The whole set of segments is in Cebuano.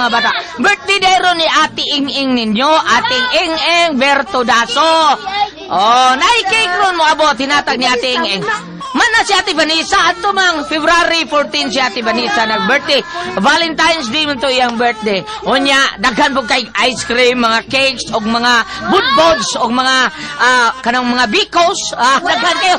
mga bata. Birthday day ron ni Ate Ing-Ing ninyo, Ate Ing-Ing Berto Daso. Oh, naikik ron mo abot, hinatag ni Ate Ing-Ing. Mana si Ate Vanessa, ato mang February 14 si Ate Vanessa nag-birthday. Valentine's Day man to iyang birthday. Unya, daghan po kay ice cream, mga cakes, og mga budbods, og mga kanang mga bikos. Ah, daghan kayo.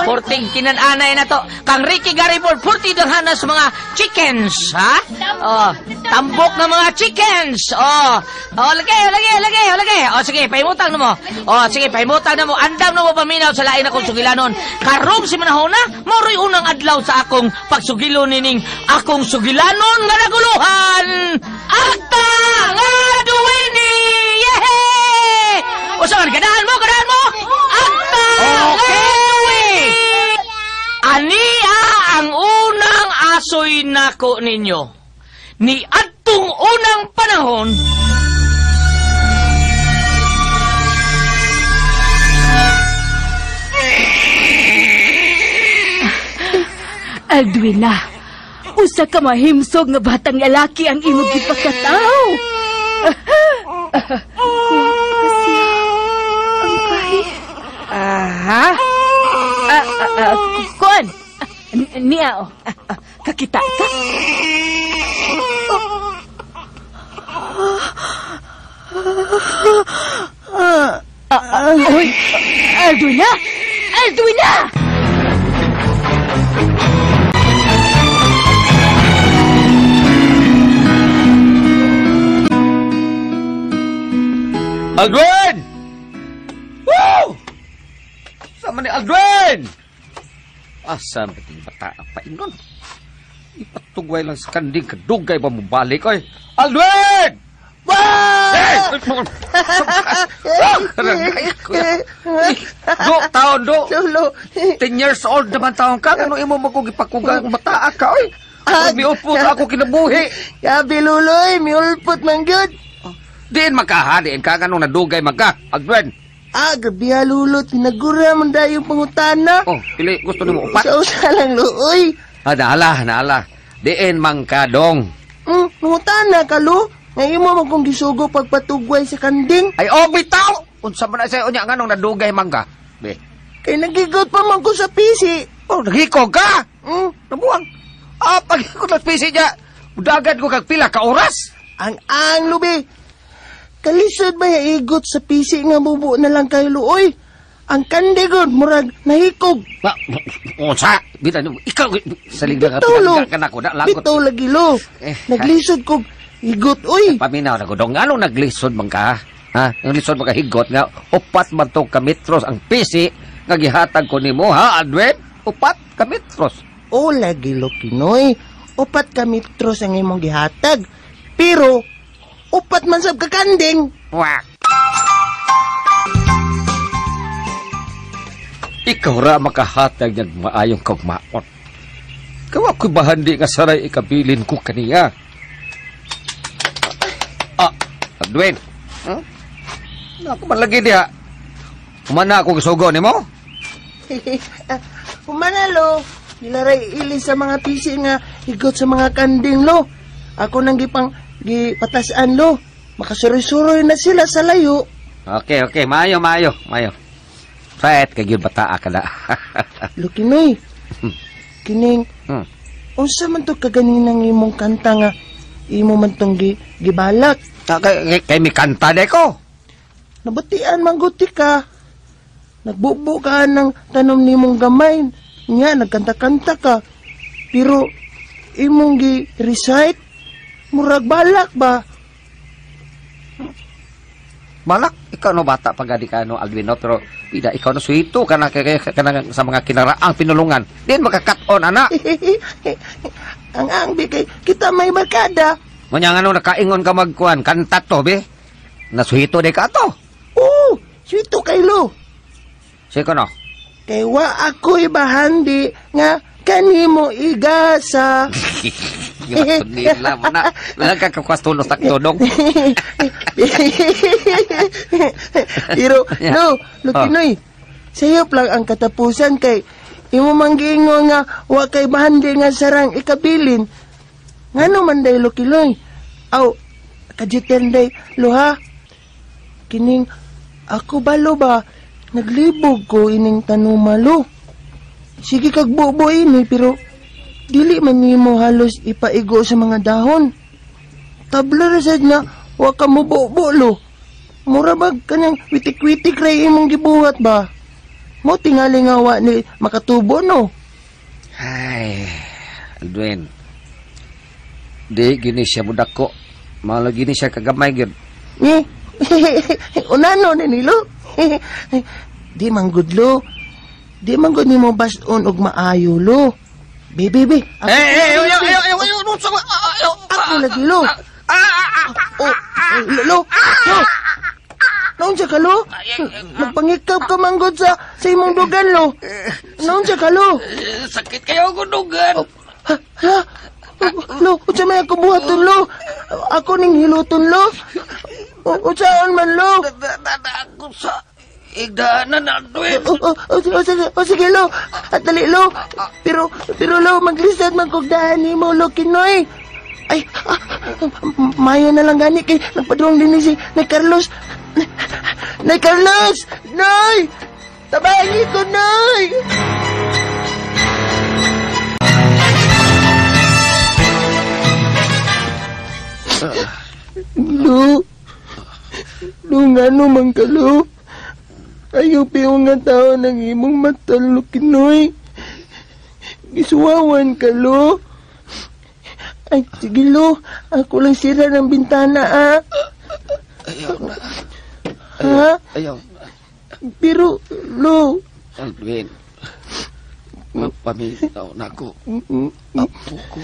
14 kinananay na to. Kang Ricky Garibord, 40 daghan na sa mga chickens, ha? Oh, tambok na mga chickens. Oh, oh, lagay, lagay, lagay, lagay. Oh, sige, pahimutang na mo. Oh, sige, pahimutang na mo. Andam na mo paminaw sa lain akong sugilanon. Karong si manahona, moro'y unang adlaw sa akong pagsugilo nining akong sugilanon nga naguluhan. Akta nga duwini! Yehe! O saan, ganahan mo, ganahan mo! Akta nga duwini! Ania ang unang asoy nako ninyo. Ni adtong unang panahon, Aldwina, usa ka mahimsog nga batang lalaki ang imong gipakataw. Ang bahi. Aha. Kuan. Niya, oh. Kakita ka? Uy, Aldwina! Aldwina! Aldwin! Woo! Sama ni Aldwin! Asa ba ting bata ang paingon? Ipatugway lang sa kanding kadugay ba mo balik oy? Aldwin! Hey! Do, taon do. Lolo. 10 years old naman taon ka. Ano imo mo kung ipakuga kung bataa ka oy? Miupot ako kinabuhi. Gabi, Luloy. Miulpot man gyud. Diin makaha, diin ka ganong nadugay magka. Aldwin. Ah, gabi ha, Lulo. Tinagura man dayong pangutana. Oh, pili gusto nimo upat. Sa-usa lang, Luoy. Ah, naala, naala. Diin man ka dong. Pangutana ka, Lu. Ngayon mo magkong gisugo pagpatugway sa kanding. Ay, oh, bitaw! Unsa man na sa'yo niya nganong nadugay man ka? Be. Kay nagigot pa man ko sa pisi. Oh, naghikog ka! Hmm? Nabuang. Ah, paghikot sa pisi niya. Udagan ko kag pila ka oras. Ang lubi. Kalisod ba ya igot sa pisi nga bubo na lang kay Luoy? Ang kandigod, murag nahikog. Ba, unsa? Bita, ikaw, salig na ka, Bitaw, lo. ka na ko, na, lagot. Bitaw lagi, lo. Eh, Naglisod kog higot, uy. Paminaw na ko, dong, anong naglisod man ka? Ha? Naglisod man ka higot nga, upat man to kamitros ang pisi nga gihatag ko nimo, ha, Aldwin? Upat kamitros. O, lagi, lo, Kinoy. Upat ka metros ang imong gihatag. Pero, upat man sab ka kanding. Wak. Ikaw ra makahatag niyang maayong kaugmaon. Kawa ko'y bahandi nga saray ikabilin ko kaniya. Ah, Aldwin. Hmm? Ako man lagi diha. Humana ako gisugo nimo? Humana, lo. Nilaray ili sa mga pisi nga higot sa mga kanding, lo. Ako nang gipang gipatasan, lo. Makasuroy-suroy na sila sa layo. Okay, okay. Maayo, maayo, maayo. Right, kay gyud bataa ka na. Lo, Kinoy. Kining, unsa man to kaganinang imong kanta nga imo man tong gibalak? Kay mi kanta de ko. Nabatian man guti ka. Nagbubo ka ng tanom nimong gamay. Nya, nagkanta-kanta ka. Pero, imong gi-recite, murag balak ba? Balak? Ikaw no bata pag di ka no Aldwin no, pero pida ikaw no suhito ka na, ka na sa mga kinaraang pinulungan. Din makakat-on, ana. Ang angbi kay kita may barkada. Munya nga no nakaingon ka magkuan, kanta to be. Nasuhito di ka to. Oo, suhito kay lo. Sige no. Kay wa ako'y bahandi nga kanimo igasa. Nila mo na. Wala ka kakwastulos takto dong. Pero, Yeah. no, Lukinoy, sayop lang ang katapusan kay imo man giingon nga wa kay bahandi nga sarang ikabilin. Ngano man day Lukinoy? Aw, Kajitan day, lo ha? Kining ako ba lo ba? Naglibog ko ining tanuma lo. Sige kag bubo ini pero dili man nimo halos ipaigo sa mga dahon. Tabla ra sad na wa ka mo bubo lo. Mura bag kanang witik-witik ray imong gibuhat ba? Mo tingali nga wa ni makatubo no. Ay, Aldwin. Di gini siya mudako. Malo gini siya kagamay gyud. Ni unano ni nilo. Di man gud lo. Di man gud nimo bason og maayo lo. Be be be. Ako, Eh, ayo ayo ayo ayo ayo. Ako lagi lo. Oh, lo lo. Lo. Naunsa ka lo? Nagpangikap ka man gud sa imong dugan lo. Naunsa ka lo? Sakit kayo ako dugan. Ha, ha? Lo, unsa may ako buhaton lo? Ako ning hiluton lo. Unsaon man lo? Ako sa igdaanan Aldwin. O, sige lo. At dali lo. Pero lo, maglisad man kog daan nimo lo Kinoy. Ay, mayo na lang gani kay nagpadrong din ni si Nay Carlos. Nay Carlos! Nay! Tabangi ko, Nay! Lo, lo nga no man ka, lo. Ayaw piyo nga tao ng imong mata, lo, Kinoy. Gisuwawan ka, lo. Ay, sige, lo. Ako lang sira ng bintana, ah. Ayaw na. Ha? Ayaw na. Pero, lo. Aldwin, magpaminaw na ako. Apo ko.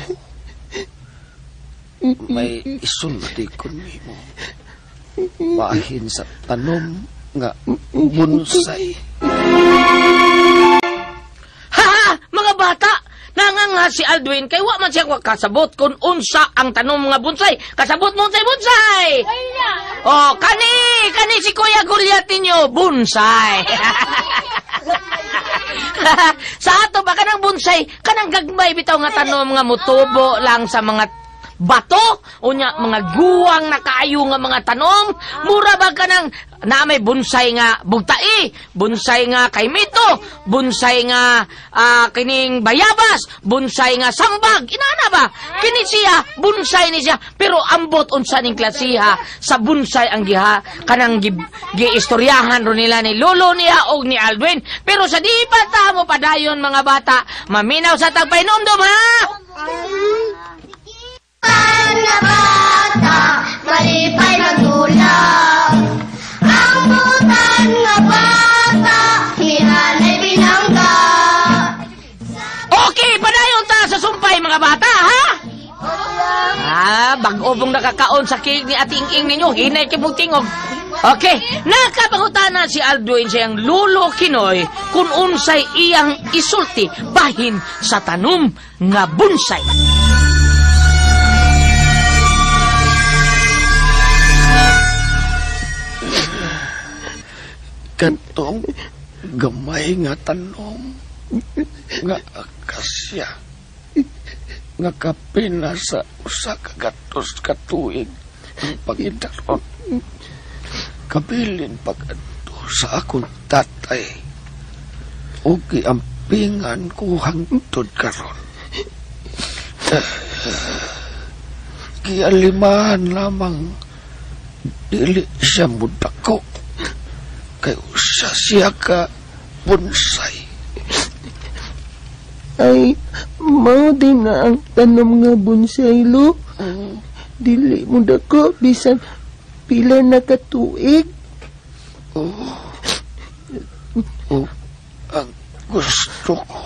May isulti ko nimo. Bahin sa tanom nga bonsai. Ha! Mga bata! Nanganga si Aldwin kay wa man siya kasabot kung unsa ang tanom nga bonsai. Kasabot mo unsay bonsai! Oh, kani si Kuya Goliath ninyo, bonsai. Sa ato ba kanang bonsai, kanang gagmay bitaw nga tanom nga mutubo lang sa mga bato, unya mga guwang na kaayo nga mga tanom, mura ba kanang na may bonsai nga bugtai, bonsai nga kaymito, bonsai nga kining bayabas, bonsai nga sambag, inana ba? Kini siya, bonsai ni siya, pero ambot unsa ning klasiha sa bonsai ang giha kanang giistoryahan ro nila ni lolo niya og ni Aldwin. Pero sa di pa ta mo padayon mga bata, maminaw sa tagpainomdom ha. Ang bata, malipay magdula. Ang butan nga bata, hinanay binangga. Okay, padayon ta sa sumpay mga bata, ha? Ah, bag-o pong nakakaon sa cake ni Ate Ing-ing ninyo, hinay kay mong tingog. Okay, nakapangutana si Aldwin sa iyang lulo Kinoy kung unsay iyang isulti bahin sa tanom nga bonsai. Katong gamay nga tanom nga akasya nga kapina sa usa ka gatos ka tuig ang pangidaron, kabilin pag-adto sa akong tatay ug giampingan ko hangtod karon. Gialimahan lamang dili siya mudako kay usa siya ka bonsai. Ay, mao din na ang tanom nga bonsai, lo. Dili mo dako bisan pila na katuig. Oh, ang gusto ko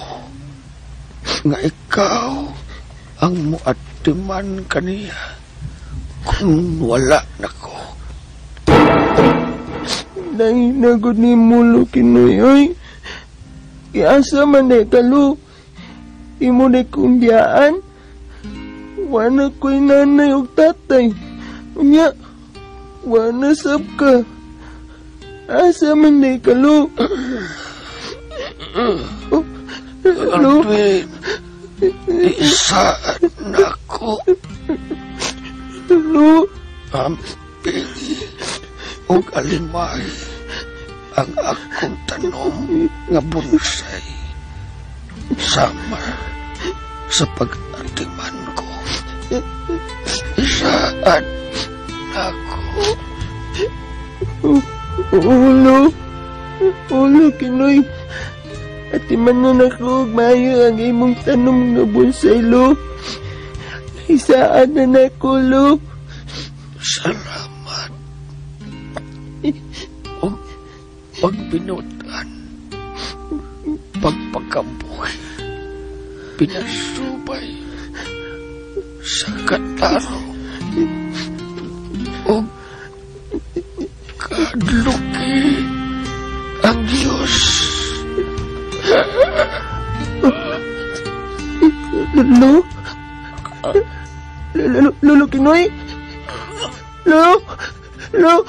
nga ikaw ang muatiman kaniya kung wala nako. Dahil nagod ni Mulo Kinoy, oy. Iasa man na kalo. Imo na kumbiyaan. Wala ko'y nanay og tatay. Unya, wala sab ka. Asa man na kalo. Oh, lo. Aldwin, isaan nako. Lo. Ampingi og alimay ang akong tanom nga bonsai. Samar sa pag-atiman ko. Isaad ako. Ulo. Ulo, Kinoy. Atiman na nako og maayo ang imong tanom nga bonsai, Lo. Isaan na nako, Lo. Salamat. Og pagbinutan, pagpakabuhi, pinasubay sa kataro, og kadluki ang Diyos. Lo? Lo, Lolo Kinoy? Lo? Lo?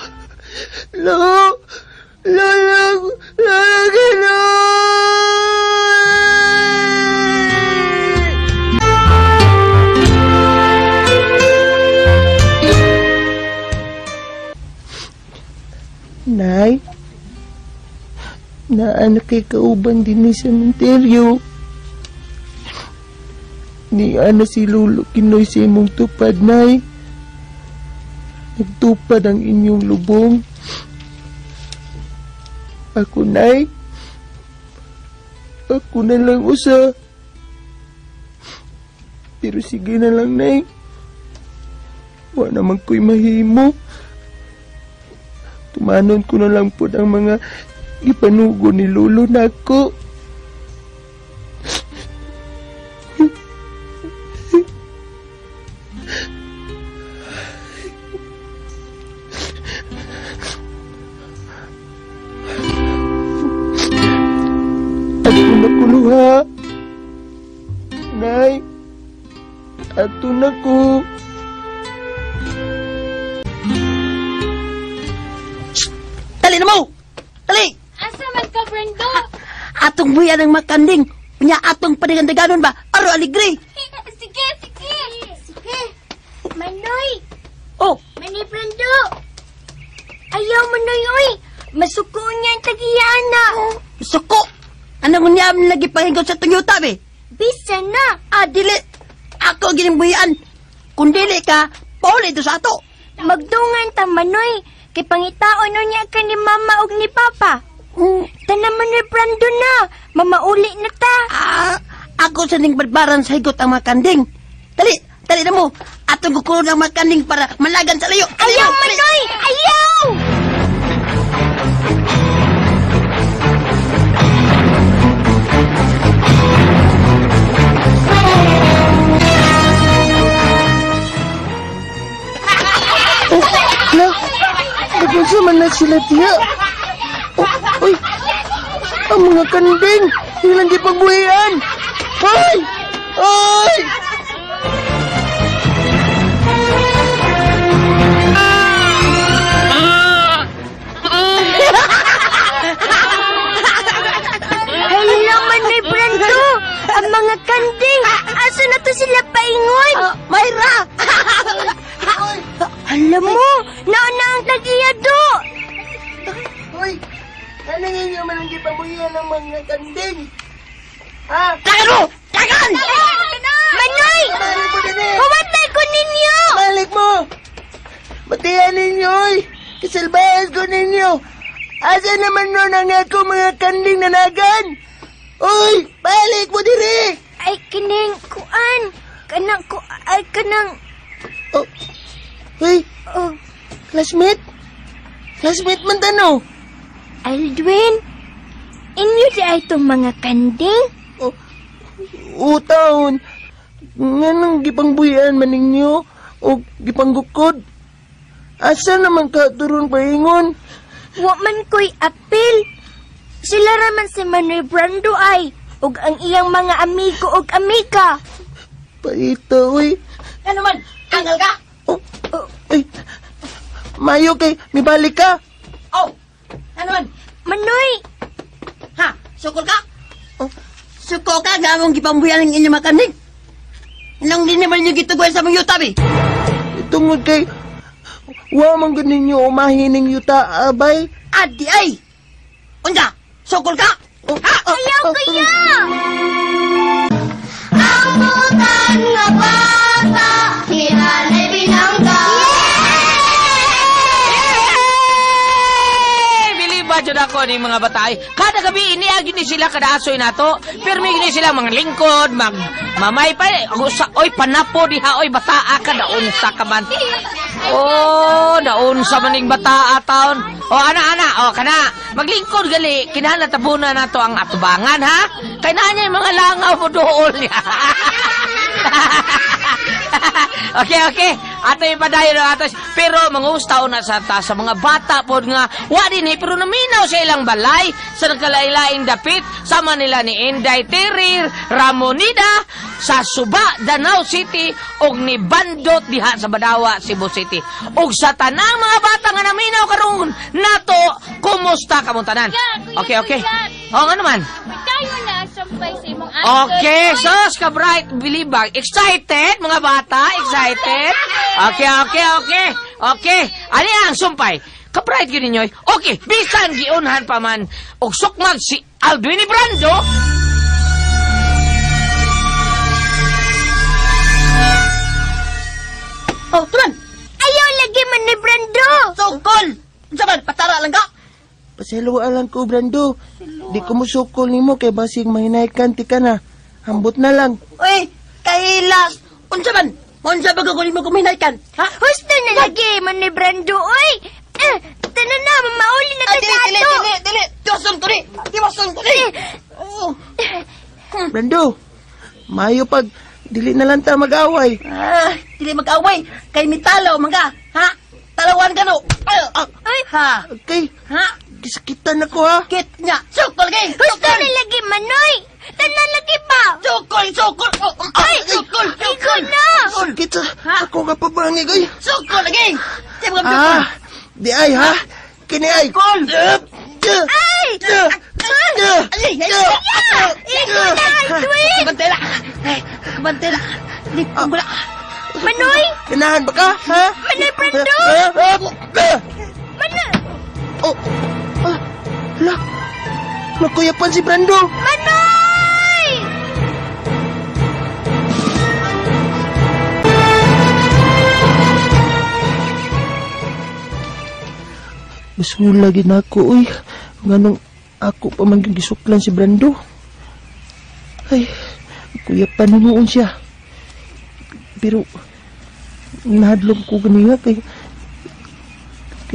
Lo? Lo, Lo, Lolo Kinoy! Nay, naa na kay kauban din ni sementeryo. Niya na si Lolo Kinoy sa imong tupad, Nay. Nagtupad ang inyong lubong. Ako, Nay. Ako na lang usa. Pero sige na lang, Nay. Wa naman ko'y mahimo. Tumanon ko na lang po ang mga gipanugo ni Lolo nako. Ato na ko, luha. Nay, ato na ko. Dali na mo! Dali! Asa man ka, Brando? Atong buyan ang makanding. Unya atong panigandagadon ba? Aro aligre! Sige, sige! Sige! Manoy! Oh, Manoy Brando! Ayaw, Manoy, oy! Masuko niya ang tagiyaan na! Suko! Anong unya lagi pahingot sa Toyota, be? Bisa na! Ah, dili! Ako gining buyan. Kung dili ka, pauli ito sa ato. Magdungan ta, Manoy! Kay pangitaon niya ka ni Mama og ni Papa. Tanan Manoy Brando na! Mamauli na ta! Ah, ako sa ning barbaran sa higot ang mga kanding. Dali, dali na mo. Atong kukulon ang mga kanding para malagan sa layo. Ayaw, Manoy! Ayaw! Oh, la, nagpunsa man na sila tiya. Oh, uy, ang mga kanding, ilang gipagbuhian. Hoy! Hoy! Hello, Manoy Brando! Ang mga kanding! Asa na to sila paingon? Mayra! Alam mo, nauna ang tagiya do! Hoy! Ano ninyo man ang gipagbuhian ng mga kanding? Ha? Tagan mo! Tagan! Manoy! Balik mo din eh! Pumatay ko ninyo! Balik mo! Batihan ninyo, oy! Kasalbahan ko ninyo! Asa naman nun ang ako mga kanding nanagan? Uy! Balik mo diri! Ay, kining kuan! Kanang ku... Ay, kanang... Oh. Uy! Oh, Classmate? Classmate man tano? Aldwin! Inyo di ay itong mga kanding? Oh, utaon. Nga nang gipangbuyan man ninyo o gipanggukod. Asa naman ka turon paingon? Wa man ko'y apil. Sila raman si Manoy Brando ay, ug ang iyang mga amigo ug amiga. Paita, uy. Ano man? Angal ka? Oh, ay. Mayo kay, mibalik ka. Oh! Ano man? Manoy! Ha? Sukol ka? Oh, suko ka nga among gipambuyan ang inyong mga kanding. Nang di naman ninyo gitugoy sa mga yutabi. Tungod kay, Wa man gud ninyo umahining yuta, abay. Adi ay! Unsa? Sukol ka? Ha? Ayaw kuya! Ang butan nga bata, hinanay binangga. Yay! Biliba jud ako ni mga batay. Kada gabi iniagi ni sila kada asoy nato. Pirmi ni sila mga lingkod, mag mamay pa usa oy panapo diha oy bataa ka daunsa ka man. Oh, daunsa maning bataa taon. Oh, ana ana, oh kana. Maglingkod gali kinahanglan tabunan nato ang atubangan ha. Kay naa niya yung mga langaw mo dool niya. Okay, okay. Ato yung padayon na ato. Pero mangustaw na sa ta sa mga bata pod nga wa din eh, pero naminaw sa ilang balay sa nagkalailaing dapit sama nila ni Inday Tirir Ramonida sa Suba, Danao City ug ni Bandot diha sa Badawa, Cebu City. Ug sa tanang mga bata nga naminaw karon nato, kumusta kamong tanan? Okay, okay. Oh, nga naman. Tayo na sampay sa imong uncle. Okay, sos ka bright bilibag. Excited mga bata? Excited? Okay, okay, okay. Okay. Ani ang sumpay? Ka-bright gyud ninyo. Okay, bisan giunhan pa man og sukmag si Aldwin Brando. Oh, tuman! Ayaw lagi man ni Brando. Sukol! Unsa man? Patara lang ka? Pasayloa lang ko, Brando. Di ko musukol nimo kay basig mahinaykan ti ka na. Hambot na lang. Uy, kahilas! Unsa man? Unsa ba gagawin mo kuminaykan? Ha? Husto na lagi man ni Brando, oy. Eh, tanan na, mamauli na Ay, ka dili, sa dili, ato. dili, dili! Tiwason ko ni! Tiwason ko ni! Oh. Brando, maayo pag dili na lang ta mag-away. Ah, dili mag-away. Kay mitalaw man ka. Ha? Talawan ka no. Ay, ah, Uy. Ha? Okay, Ha? gisakitan ako ha. Kit niya. Sukol kay! Husto Sukol! na lagi manoy. Tanan lagi ba? Sukol! Sukol! Oh, oh, Ay! Sukol! Ikaw Sukol! na! Sakit sa ako nga pabangig ay. Sukol lagi! Di mo sukol! Ah, di ay ha. Kini ay. Sukol! Ay! Ay, ay, ay! Ikaw na, Aldwin! Kabantela! Ay, kabantela! Di ko wala. Manoy! Ganahan ba ka, ha? Manoy Brando! Manoy! Oh, ah, hala. Nakuyapan si Brando. Manoy! Basula gid na ako, uy. Nganong ako pa man gisuklan si Brando. Ay, kuyapan noon siya. Pero, nahadlok ko ganiya kay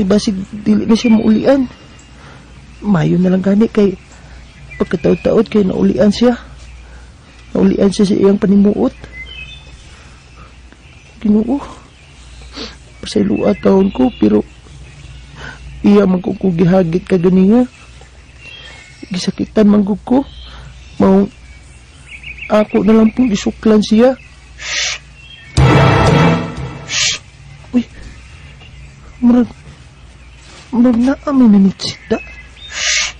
basig dili na siya maulian. Mayo na lang gani kay pagkataod-taod kay naulian siya. Naulian siya sa iyang panimuot. Ginoo. Pasayloa taon ko pero iya man ko ko gihagit ka ganiya. Gisakitan man gud ko. Mao ako na lang pong gisuklan siya. Shh. Shh. Uy. Murag murag naa may nanitsida. Shh.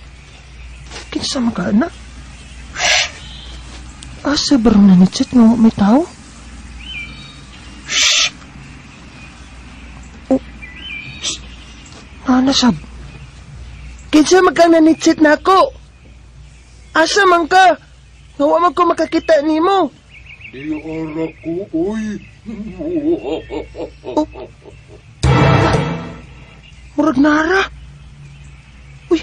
Kinsa man ka na? Shh. Asa ba rin nanitsit nga wa may tao? Shh. Oh. Shh. Nana sab. Kinsa man ka nanitsit na ako? Asa man ka? Nga wa man ko makakita nimo. Di ara ko, oy. Oh. Murag nara. Uy.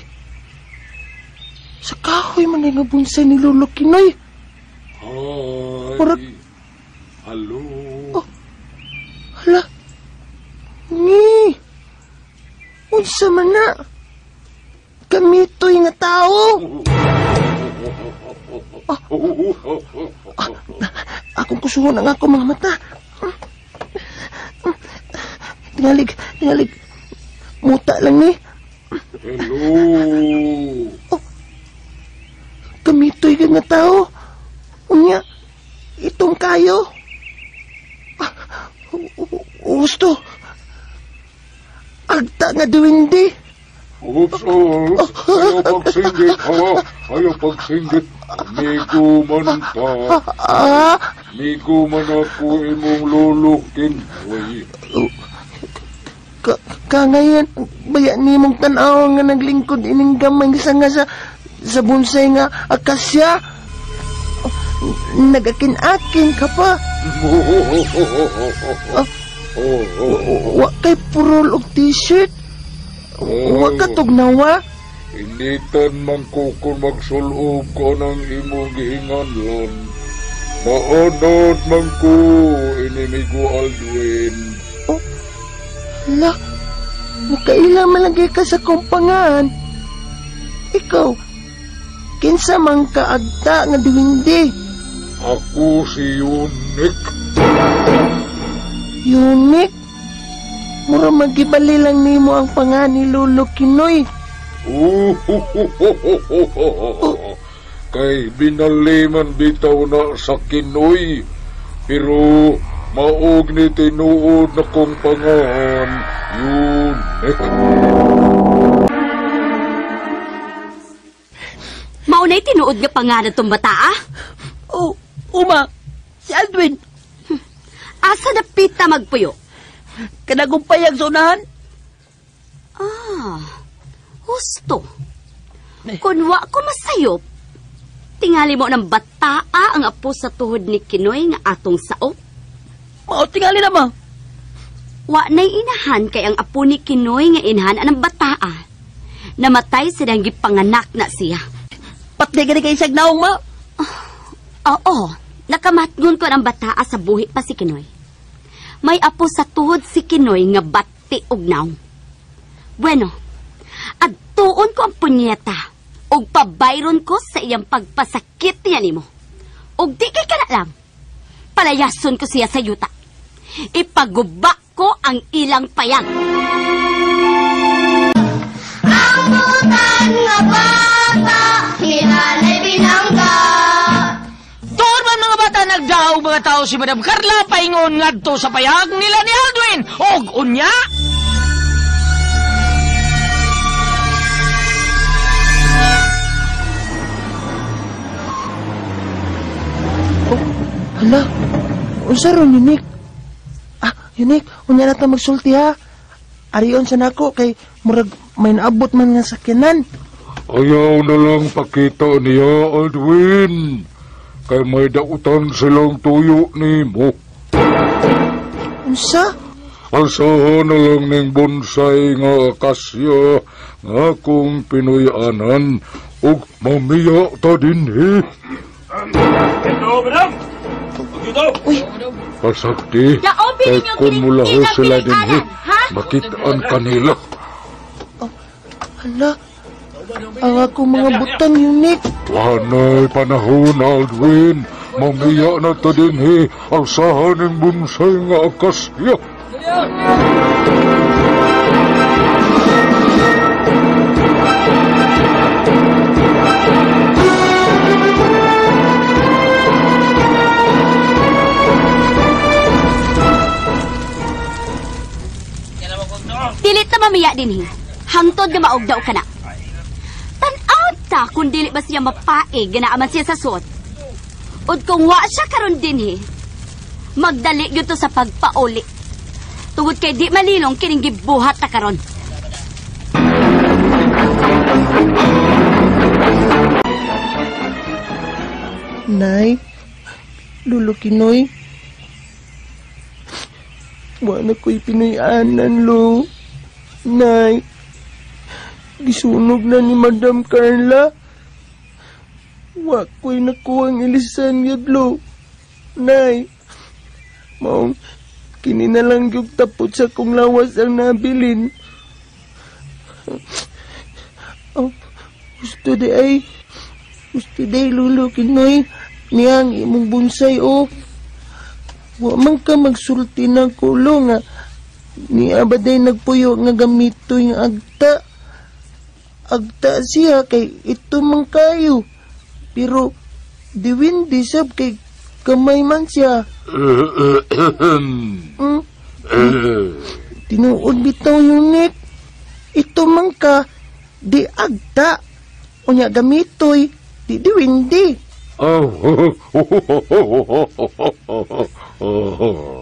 Sa kahoy man nga bonsai ni Lolo Kinoy. Hi. Murag- Hello. Oh. Hala. Ni. Unsa man na? Kamitoy nga tao. Akong kusuhon ang akong mga mata. Tingalig, tingalig. Muta lang ni. Hello. Kamitoy ka nga tao. Unya, itong kayo. Ah, gusto. Agta nga duwindi. Oops, oops. Ayaw pagsinggit, ha? Ayaw pagsinggit. Migo man ta. Ah, Migo man ako imong lolo, Kinoy. Kangayan, baya ni mong tan-aw nga naglingkod ining gamay nga sa bonsai nga akasya. Nagakin-akin ka pa. Wa kay purol og t-shirt. Wa ka tugnawa. Initan man ko kung magsulob ko ng imong gihinganlan. Maanod man ko, inimigo Aldwin. Oh, la, makaila malagay ka sa kumpangan. Ikaw, kinsa man kaagta nga diwindi? Ako si Yunik. Yunik? Mura magibali lang nimo ang pangan ni Lolo Kinoy. Oh. Kay binaliman bitaw na sa Kinoy. Pero maog ni tinuod na kong pangan, Yunik. Maunay tinuod nga pangalan tong bata, ah? Oh, uma, si Aldwin. Asa na pita magpuyo? Kanagumpayag sa unahan? Ah, husto. Kun wa ko masayop, tingali mo ng bataa ang apo sa tuhod ni Kinoy nga atong saop. Mao tingali na ma. Wa na'y inahan kay ang apo ni Kinoy nga inahan anang bataa. Namatay silang gipanganak na siya. Patay gani kay siyag naong ma. Oo, nakamatngon ko ang bataa sa buhi pa si Kinoy. May apo sa tuhod si Kinoy nga bati og naong. Bueno, adtuon ko ang punyeta ug pabayron ko sa iyang pagpasakit niya nimo. Ug di kay kana lang, palayason ko siya sa yuta. Ipaguba ko ang ilang payag. Ang butan nga bata, hinanay binangga. Tuon man mga bata, nagdaog mga tao si Madam Carla paingon ngadto sa payag nila ni Aldwin. Og unya! Oh, hala, unsa ron Yunik? Ah, Yunik, unya na ta magsulti ha. Arion sa nako kay murag may naabot man nga sakyanan. Ayaw na lang pakita niya, Aldwin. Kay may dautan silang tuyo nimo. Unsa? Asahan na lang ning bonsai nga akasya nga kung Pinoy-anan ug mamiya ta dinhi. Pasakti, kay kung mulaho sila dinhi, makitaan kanila. Oh, hala, ang akong mga butang, Yunik. Wanay panahon, Aldwin. Mamiya na ta dinhi, alsahan ng bonsai nga akasya. Dili ta mamiya dinhi. Hangtod nga maugdaw ka na. Tan-aw ta kung dili ba siya mapaig ganaaman siya sa suot. Ud kung wa siya karon dinhi, magdali gyud to sa pagpauli. Tungod kay di malilong kining gibuhat ta karon. Nay, Lolo Kinoy, wa na ko'y Pinoy-anan, Lo. Nay, gisunog na ni Madam Carla. Wa ko'y nakuha ang ilisan yun, Lo. Nay, maong kini na lang yung tapot sa kong lawas ang nabilin. Oh, gusto di ay, gusto di, Lolo Kinoy, niyang imong bonsai, oh. Wa man ka magsulti ng kulo nga niya ba day nagpuyo nga gamito yung agta. Agta siya kay ito man kayo. Pero diwindi sab kay kamay man siya. Tinuod bitaw Yunik. Ito man ka di agta. Unya gamitoy di diwindi.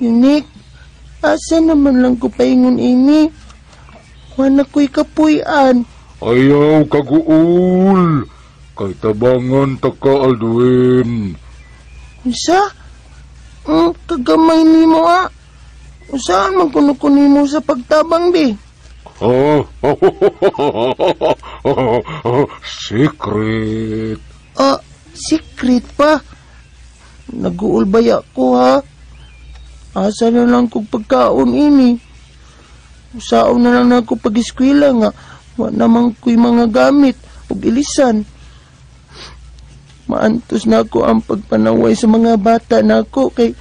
Yunik, asa naman lang ko paingon ini? Wala ko'y kapuy-an. Ayaw kaguol. Kay tabangan ta ka, Aldwin. Unsa? Kagamay nimo ha? Saan man kuno ko nimo sa pagtabang, bi? Secret. Secret pa? Naguol ba ko, ha? Asa na lang kong pagkaon ini. Usaon na lang na ako pag-eskwela nga. Wa naman ko'y mga gamit ug ilisan. Maantos na ako ang pagpanaway sa mga bata nako kay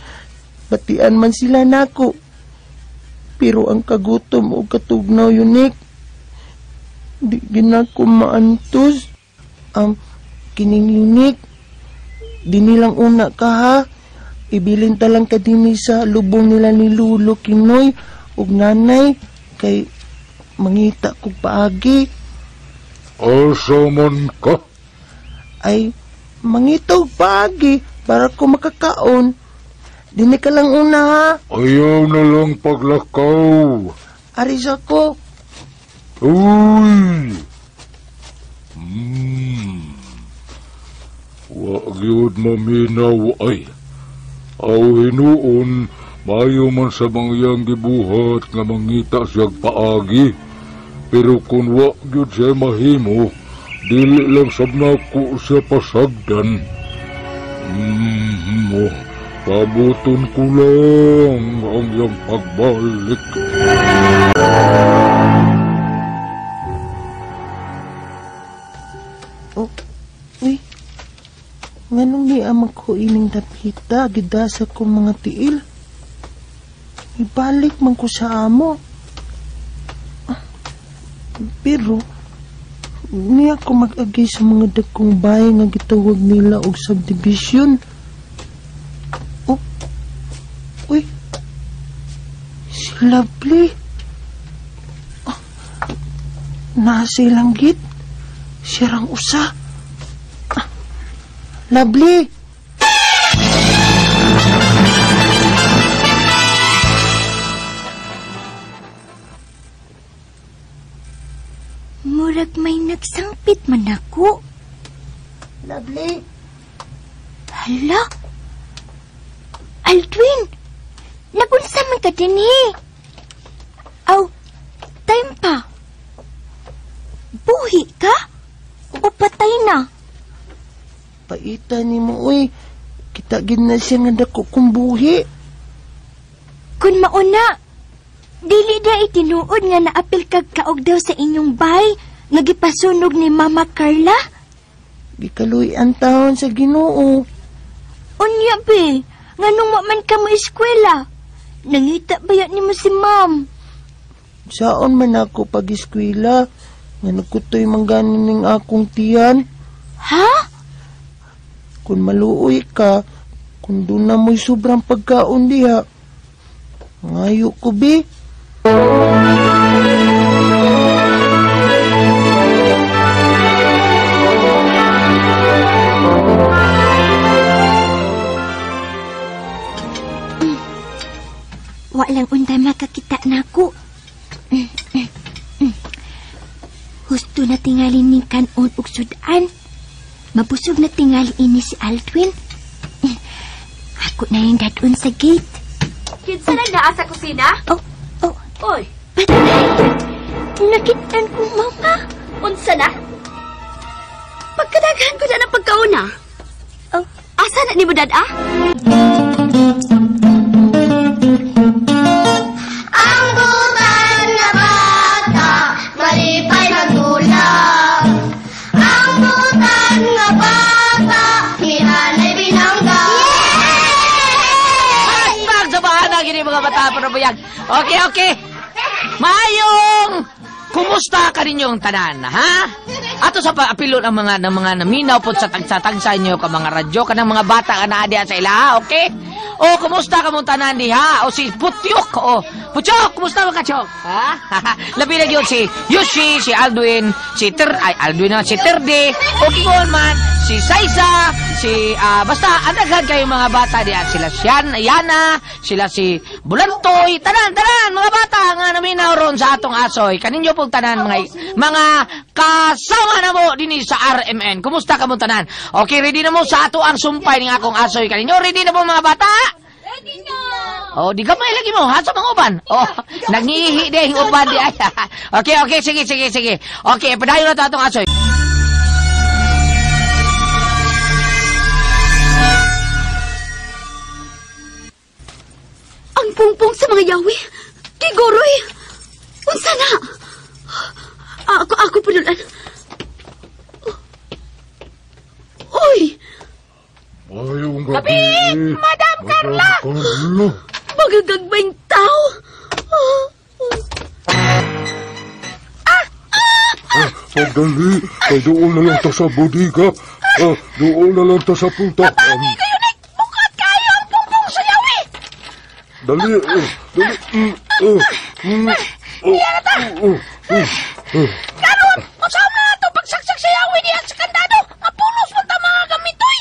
batian man sila nako. Pero ang kagutom o katugnaw, Unique, di ginako maantos. Ang kining Unique, di nilang una ka ha. Ibilin ta lang ka dinhi sa lubong nila ni Lulo Kinoy ug nanay kay mangita kog paagi. Asa man ka? Ay, mangita og paagi para ko makakaon. Dini ka lang una ha. Ayaw na lang paglakaw. Aris ako. Uy! Wa gyud maminaw ay. Aw hinuon, maayo man sa mangyang gibuhat nga mangita siyag paagi. Pero kung wa gyud siya mahimo, dili lang sab nako siya pasagdan. Pabuton ko lang ang iyang pagbalik. Oh, uy. Nganong ni amang ko ining dapita, gidasa ko mga tiil. Ibalik man ko sa amo. Pero, niya ko mag-agay sa mga dagkong bahay nga gitawag nila og subdivision. Oh, uy, si Lovely. Oh, nasa ilang git. Siya rang usa. Lovely! Murag may nagsangpit man ako. Lovely! Hala! Aldwin! Nagunsa man ka dinhi? Aw, time pa. Buhi ka? O patay na? Paita ni mo, uy. Kita gid na siya nga dako kong buhi. Kun mauna, dili da itinuod nga naapil kag kaog daw sa inyong bay nga gipasunog ni Mama Carla? Gikaluy ang taon sa Ginoo. Unya be, nganong wa man ka mo eskwela? Nangita ba yan nimo si Ma'am? Saon man ako pag-eskwela? Nga nagkutoy man ganin ning akong tiyan. Ha? Kung maluoy ka, kung doon na mo'y sobrang pagkaon diha, ngayo ko, be. Walang unday makakita na ako. Husto na tingali ning kanon og sudan. Mabusog na tingali ini si Aldwin. Ako na yung dadun sa gate. Kinsa na naa sa kusina? Oh, oh. Oy. Patay! Nakitaan ko, Mama. Unsa na? Pagkadaghan ko na ng pagkauna. Oh. Asa na ni mo, dad, ah? Ang butan na bata, malipay magdulang. Ang butan na bata, mihanay binangga. Hashtag sa bahana, gini mga bata, pero buyag. Okay, okay. Mayong kumusta ka ninyong tanan, ha? Ato sa paapilo ng mga naminaw po sa tagsa-tagsa inyo ka mga radyo, kanang mga bata ka naa diha sa ila, okay? O, kumusta ka mong tanan diha? O si Putyok, o. Putyok, kumusta mo ka, Chok? Ha? Labi na yun si Yoshi, si Aldwin, si Ter, ay, Aldwin na, si Terde, o kingon man, si Saisa, si basta ang daghan kayo mga bata diha, sila Sian, Yana, sila si Bulantoy, tanan tanan mga bata nga naminaw ron sa atong asoy. Kaninyo pong tanan mga kasama na mo dinhi sa RMN. Kumusta ka mo tanan? Okay, ready na mo sa ato ang sumpay ning akong asoy kaninyo. Ready na mo mga bata? Ready na! Oh, di gamay lagi mo, ha sa mga uban. Oh, nangihi din uban di ay. Okay, okay, sige, sige, sige. Okay, padayon na to atong asoy. Ang pungpong sa mga yawi. Gigoroy. Unsa na? Ako padulan. Uy! Mayong gabi, Madam Carla! Magagagmayng tao. Pagdali, kay doon na lang ta sa bodega. Doon na lang ta sa punta. Kayo na, bukat kayo ang pungpong sa yawi. Dali, dali. Karon, usama na ito pagsaksak sa yawi diyan sa kandado. Nga pulos mo ta mga gamitoy.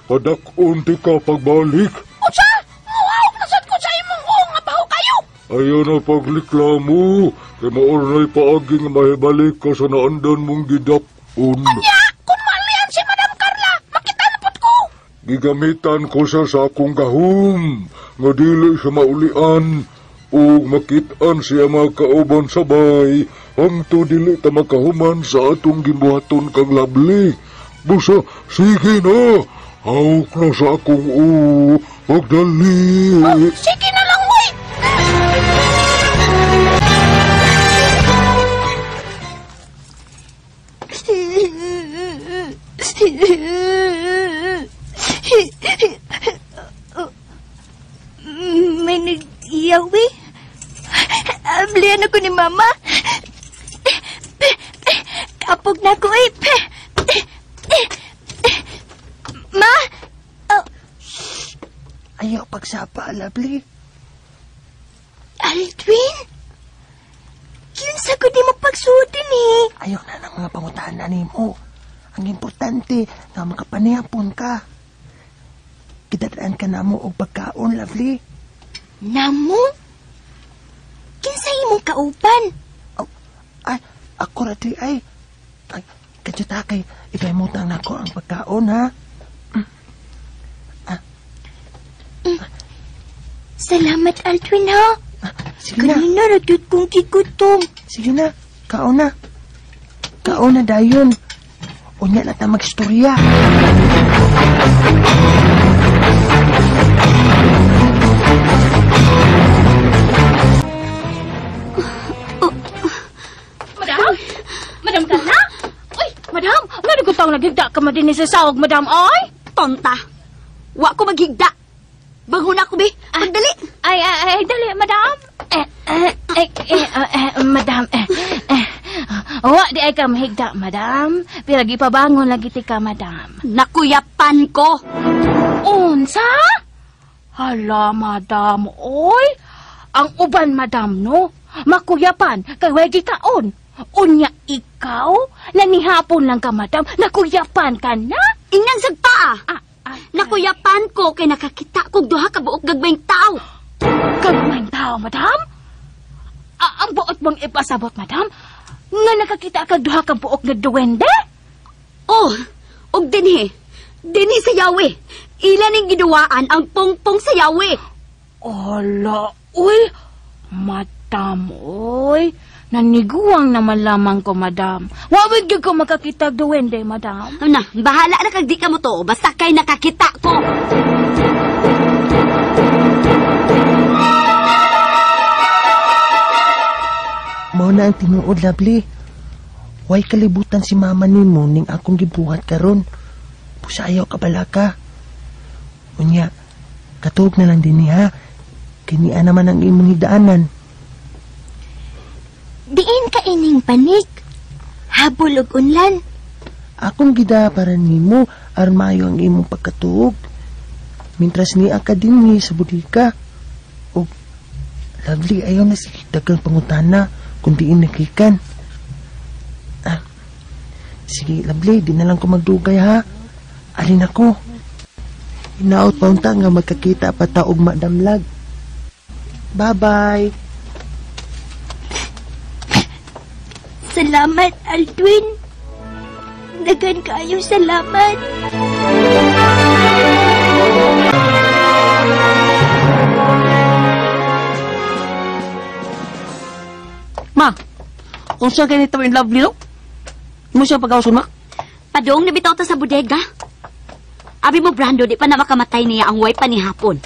Padak-on ti ka pagbalik. Unsa? Muhaw na sad ko sa imong uong nga baho kayo. Ayaw na pagliklamo. Kay maornay paagi nga mahibalik ka sa naandan mong gidakon. Nya, kung malian si Madam Carla, makita na pud ko. Gigamitan ko siya sa akong gahom. Nga dili siya maulian. O makitaan siya mga kauban sabay. Hangto dili ta makahuman sa atong gimbuhaton kang labli. Busa, sige na. Hawak na sa akong pagdali. Oh, sige na lang, uy. May nag-iyawi. Ablihan ako ni Mama. Kapog na ko eh. Ma! Oh. Ayaw pagsapa, lovely. Aldwin? Yun sa ko di mo pagsuotin eh. Ayaw na ng mga pangutahan na nimo. Ang importante nga makapanayapon ka. Gidadaan ka na mo og pagkaon, lovely. Namo? Kinsa imong kauban? Oh, ay, ako ra di ay. Ay, kadyot kay ipahimutang nako ang pagkaon, ha? Salamat, Aldwin, ha? Sige na. Kanina ra gyud kong gigutom. Sige na, kaon na. Kaon na dayon. Unya na ta magstorya. Madam? Madam Carla? Uy, madam, ano ko tang naghigda ka man din sa sawag, madam, oy? Tonta. Wa ko maghigda. Bangon ako, be. Pagdali. Ay, ay, ay, dali, madam. Madam, wa di ay ka mahigda, madam. Pero gipabangon lagi ti ka, madam. Nakuyapan ko. Unsa? Hala, madam, oy. Ang uban, madam, no? Makuyapan, kay way gikaon. Unya ikaw, nanihapon lang ka, madam. Nakuyapan ka na? Inang sagpa, ah. Nakuyapan ko kay nakakita kog duha ka buok gagmayng tao. Gagmayng tao, madam? Ang buot mong ipasabot, madam? Nga nakakita kag duha ka buok nga duwende? Oh, og dinhi. Dinhi sa yawi. Ila ning giduwaan ang pungpong sa yawi. Ala, uy. Madam, uy. Naniguang naman lamang ko, madam. Wawig gyud ko makakita og duwende, madam. Na, bahala na kag di ka mo to. Basta kay nakakita ko. Mao na ang tinuod, lovely. Way kalibutan si mama nimo ning akong gibuhat karon. Pusa ayaw ka balaka. Unya, katuog na lang dinhi ha. Kini naman ang imong higdaanan. Diin ka ining panik. Habol og unlan. Akong gida para nimo aron maayo ang imong pagkatuog. Mintras niya ka dinhi sa bodega. Og lovely, ayaw na sige daghang pangutana kung diin nagikan. Sige, lovely, di na lang ko magdugay ha. Alin ako. Hinaot pa unta nga magkakita pa ta og madamlag. Bye-bye. Salamat, Aldwin. Daghan kaayo salamat. Ma, unsa kay nito in lovely no? Mo siya pagawson ma? Padong nabitaw ta sa bodega. Abi mo Brando, di pa na makamatay niya ang way pa ni hapon.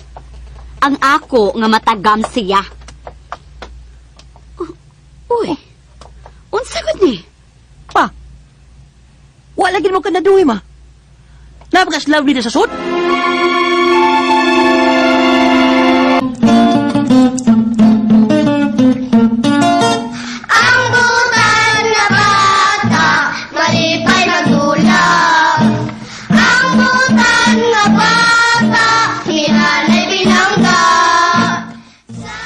Ang ako nga matagam siya. Uy, unsa gud ni? Pa, wala gid mo ka naduwi ma. Napakas lovely na sa sud. Ang butan nga bata, malipay magdula. Ang butan nga bata, hinanay binangga.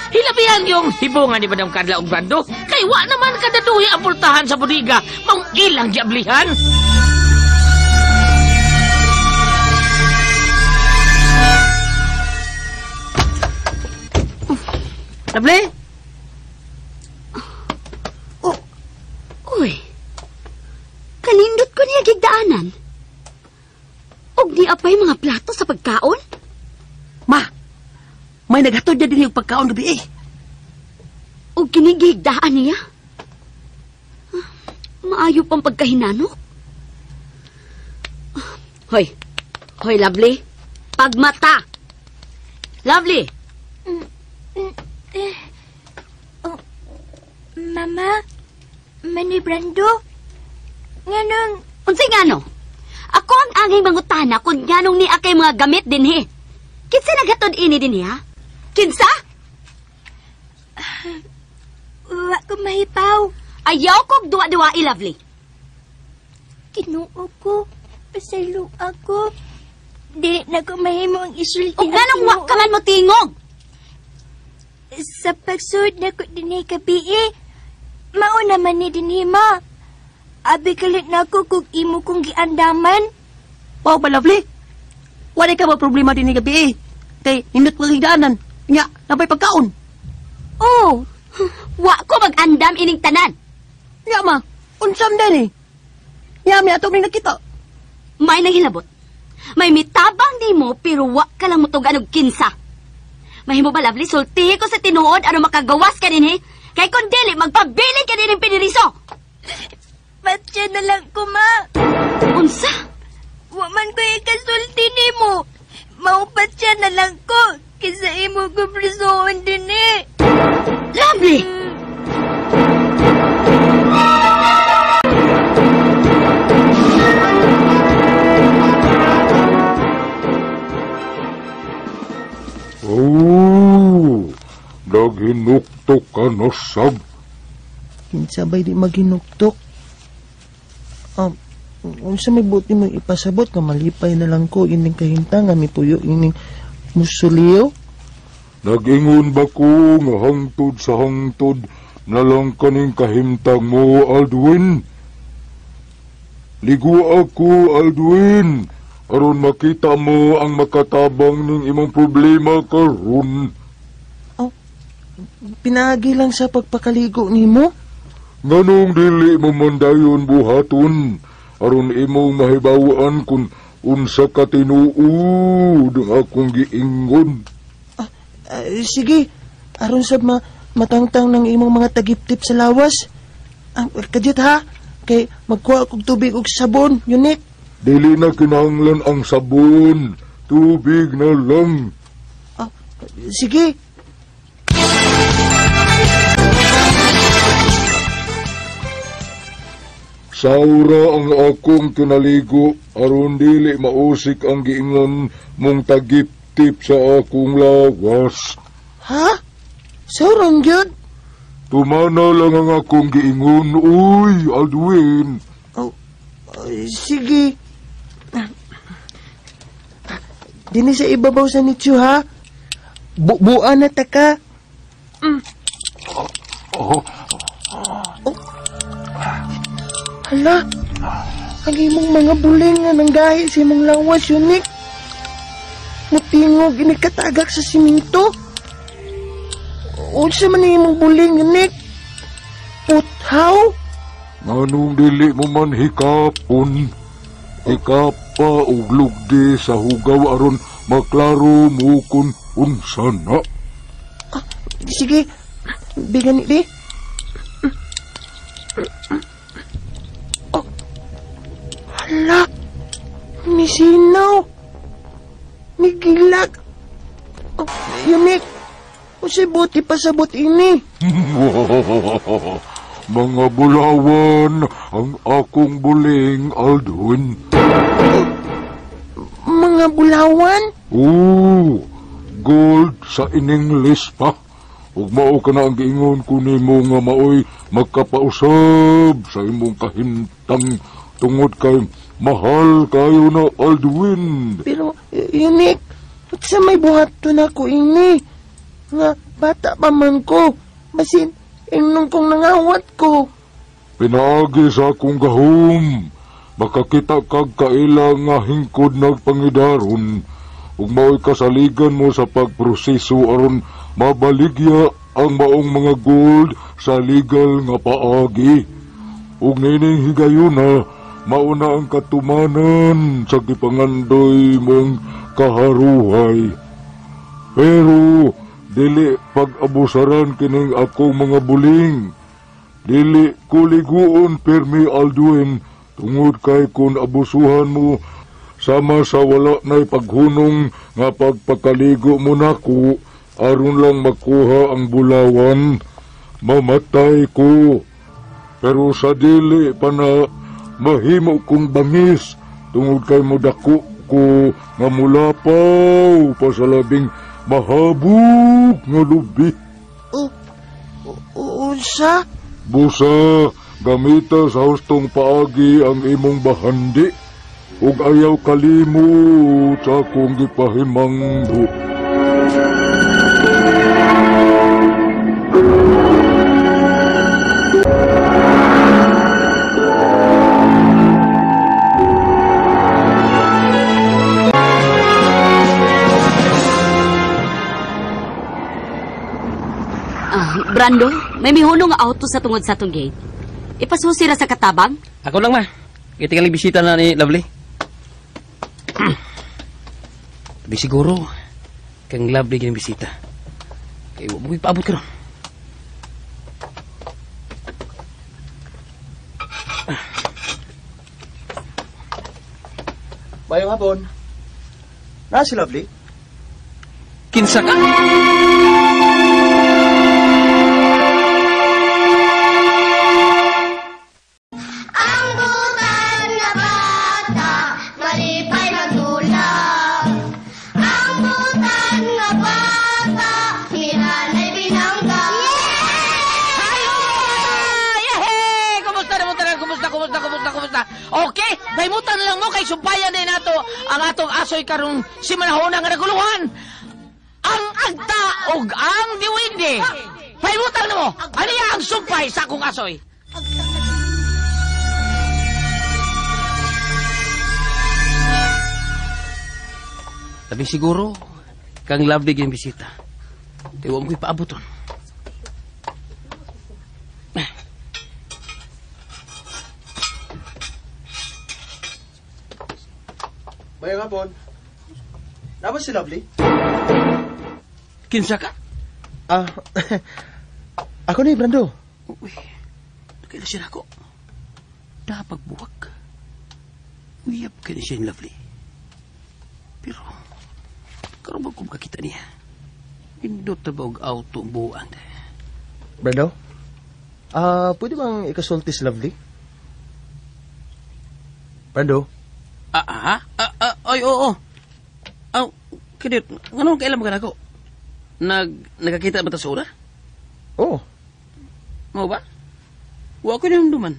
Hilabihan yung hibungan ni Madam Carla og Brando. Kay wa naman kadaduhi ang pultahan sa bodega. Maong ilang giablihan. Lovely? Oh. Uy. Kalindot ko niya gigdaanan. Og di apay mga plato sa pagkaon? Ma, may naghatod na din yung pagkaon gabi eh. Og kinigigdaan niya? Maayo pang pagkahinanok. Hoy, hoy Lovely. Pagmata. Lovely. Oh, Mama, Manoy Brando, nganong... Unsay ngano? Ako ang angay mangutana kung nganong ni akay mga gamit dinhi. Kinsa naghatod ini dinhi ha? Kinsa? Wa ko mahipaw. Ayaw kog duwa-duwa, Lovely. Kinuo ko. Pasaylo ako. Dili na ko mahimo ang isulti. Ug nganong wa ka man mo tingog? Sa pagsud na ko dinhi gabi. Mao naman ni dinhi ma. Abi kalit na ko kung imo kong giandaman. Wow ba, Lovely? Wala ka ba problema dinhi gabi eh. Kay nindot ko higdaanan. Nya, nabay pagkaon. Oh, wa ko mag-andam ining tanan. Nya ma, unsam din eh. Nya, may atong nakita. May nanghilabot. May mitabang di mo pero wa ka lang mutugan og kinsa. Mahimo ba, Lovely, sultihi ko sa tinuod ano makagawas ka dinhi? Kay kung dili, magpabilin ka din ng piniriso. Patya na lang ko, ma. Unsa? Wa man ko ikasulti nimo. Maupatya na lang ko. Kisa imo ko prisuon dinhi. Lovely! Oh, naghinuktok ka na sab. Kinsa ba'y di maghinuktok? Unsa may buti mong ipasabot nga malipay na lang ko ining kahintang nga mipuyo ining musulio? Nag-ingon ba ko nga hangtod sa hangtod na lang kaning kahimtang mo, Aldwin? Ligo ako, Aldwin, aron makita mo ang makatabang ning imong problema karon. Oh, pinaagi lang sa pagpakaligo nimo? Nganong dili mo man dayon buhaton, aron imong mahibaw-an kung unsa ka tinuod ang akong giingon. Sige, aron sa matangtang ng imong mga tagiptip sa lawas. Kadyot ha, kay magkuha kog tubig og sabon, unique. Dili na kinahanglan ang sabon, tubig na lang. Sige. Saura ang akong kinaligo aron dili mausik ang giingon mong tagiptip sa akong lawas. Ha? Saurang gyud? Tumana lang ang akong giingon, uy, Aldwin. Oh, sige. Dini sa ibabaw sa nicho, ha? Bubuan na ta ka. Mm. Oh. Hala. Ang imong mga buling nga nanggahi sa imong lawas, Unique. Mutingog ini katagak sa siminto. Unsa man imong buling, Unique? Puthaw? Nganong dili mo man hikapon, hikapa og lugdi sa hugaw aron maklaro mo kun unsa na. Sige, bigan ni. Oh, hala, misinaw, migilak. Oh, Unique, usay buti pasabot ini. Mga bulawan ang akong buling, Aldwin. Mga bulawan? Oo, gold sa English pa. Ug mao ka na ang giingon ko nimo nga maoy magkapausab sa imong kahintang tungod kay mahal kayo na, Aldwin. Pero, Unique, sa may buhaton ako ini? Nga, bata pa man ko. Basin, inong kong nangawat ko. Pinaagi sa akong gahom. Makakita kag kaila nga hingkod nagpangidaron. Ug mao'y kasaligan mo sa pagproseso aron mabaligya ang maong mga gold sa legal nga paagi. Ug nining higayuna, mauna ang katumanan sa gipangandoy mong kaharuhay. Pero dili pag-abusaran kining akong mga buling. Dili kuliguon pirmi, Aldwin, tungod kay kun abusuhan mo sama sa wala na'y paghunong nga pagpakaligo mo nako aron lang makuha ang bulawan, mamatay ko. Pero sa dili pa na mahimo kong bangis tungod kay modako ko nga mulapaw pa sa labing mahabog nga lubi. Unsa? Busa, gamita sa hustong paagi ang imong bahandi ug ayaw kalimot sa akong gipahimanggo. Brando, may mihulong nga auto sa tungod sa atong gate. Ipasusi ra sa katabang. Ako lang, ma. Gitingali bisita na ni Lovely. Tabi siguro, kang Lovely gining bisita. Kay wa mo ipaabot karon. Mayong hapon. Na si Lovely? Kinsa ka? Ang butan nga bata, malipay magdula. Ang butan nga bata, hinanay binangga. Yehey! Kumusta na mo tanan? Kumusta, kumusta, kumusta, kumusta? Okay, pahimutan lang mo kay sumpayan din nato ang atong asoy karong simanahona nga naguluhan. Ang agta ug ang diwindi. Pahimutan na mo, ano ang sumpay sa akong asoy? Tabi siguro, kang Lovely gining bisita. Kay wa mo ipaabot ron. Mayong hapon. Napa si Lovely? Kinsa ka? Ako ni Brando. Uy, nakila siya ako. Dapat buwag. Uyab ka ni siya ni Lovely. Pero, karon ba kung makakita niya? Indot na ba og auto ang buuan? Brando? Pwede bang ikasulti si Lovely? Brando? Ay, oo. Kidit, anong kailan mo ka nako? Nagkakita ba ta sa una? Oo. Mau ba? Wa ko niyong duman.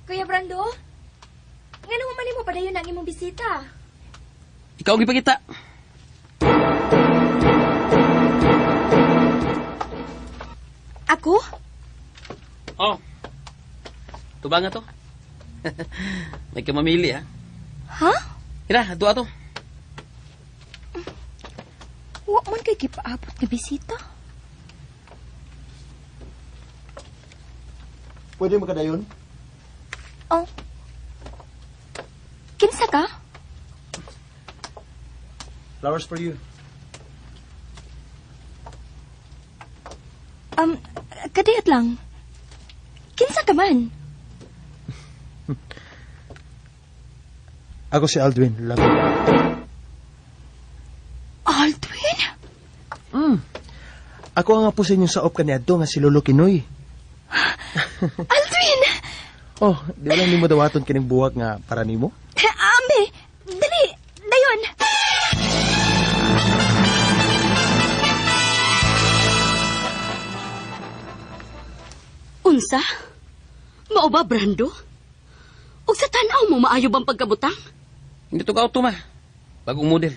Kuya Brando, ngano man nimo padayon ang imong bisita? Ikaw ang gipakita. Ako? Oh. Tubang nga to. May kamamili, ha? Ha? Hira, ato ato. Wa man kay gipaabot nga bisita. Pwede makadayon? Oh. Kinsa ka? Flowers for you. Kadiyot lang. Kinsa ka man? Ako si Aldwin, love. Aldwin? Ako ang apo sa inyong saop kaniadto nga si Lolo Kinoy. Aldwin! Oh, di lang nimo dawaton kining buwak nga para nimo? Ame! Dali! Dayon! Unsa? Mao ba, Brando? Ug sa tan-aw mo, maayo bang pagkabutang? Hindi to ka-auto, ma. Bagong model.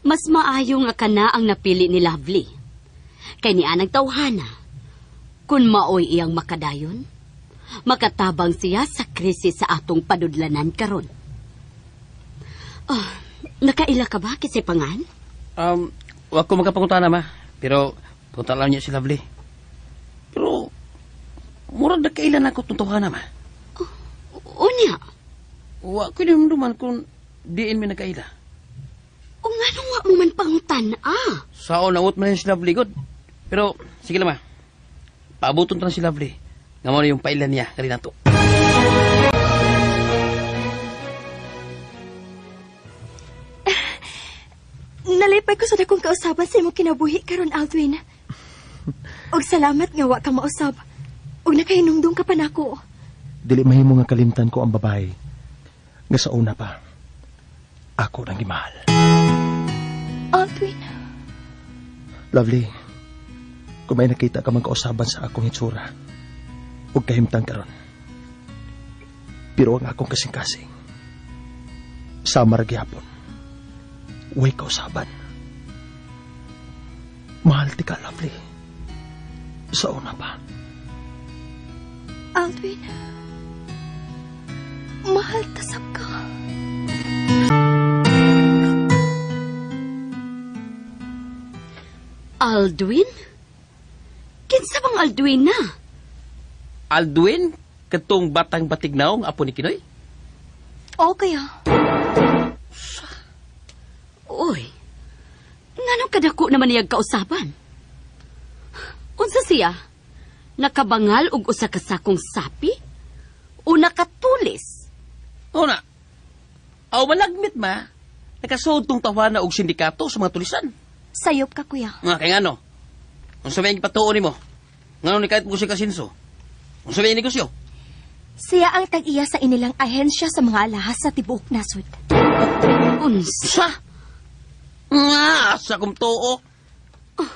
Mas maayo nga kana ang napili ni Lovely. Kay ni anang tawhana. Kung maoy iyang makadayon, makatabang siya sa krisis sa atong padudlanan karon. Oh, nakaila ka ba kisay pangan? Wa ko makapangutana, ma. Pero punta lang niya si Lovely. Pero murag nakaila na ako itong tawhana, ma. Oh, unya? Wa ko dinumduman kung diin mi nakaila. O nga nung wa mo man pangutan, ah. Sao nawot man si Lovely, good. Pero, sige lang, ma. Paabuton ta na si Lovely. Nga mo na yung pailan niya, kanina to. Nalipay ko sa dakong kausaban sa imong kinabuhi karon, Aldwin. Og salamat nga wa ka mausab. Og nakahinumdum ka pa nako. Dili mahimo nga kalimtan ko ang babae. Nga sa una pa, ako nang gimahal. Aldwin. Lovely, kung may nakita ka man kausaban sa akong hitsura, ug kahimtang karon. Pero ang akong kasing-kasing, samar gyapon, way kausaban. Mahal ti ka, Lovely. Sa una pa. Aldwin, mahal tasap ka. Aldwin? Kinsa bang Aldwin na? Aldwin? Katong batang batignaw ang apo ni Kinoy? O kaya? Uy, nganong kadako naman niyag kausaban? Unsa siya? Nakabangal og usa ka sakong sapi? O nakatulis? O na. Aw malagmit ma. Nakasuod tong tawana og sindikato sa mga tulisan. Sayop ka, kuya. Nga, kay ngano? Unsa may gipatuo nimo? Ngano ni kahit mo siya kasinso? Unsa may negosyo? Siya ang tag-iya sa inilang ahensya sa mga alahas sa tibuok nasod. Unsa? Nga, sa kong tuo. Oh,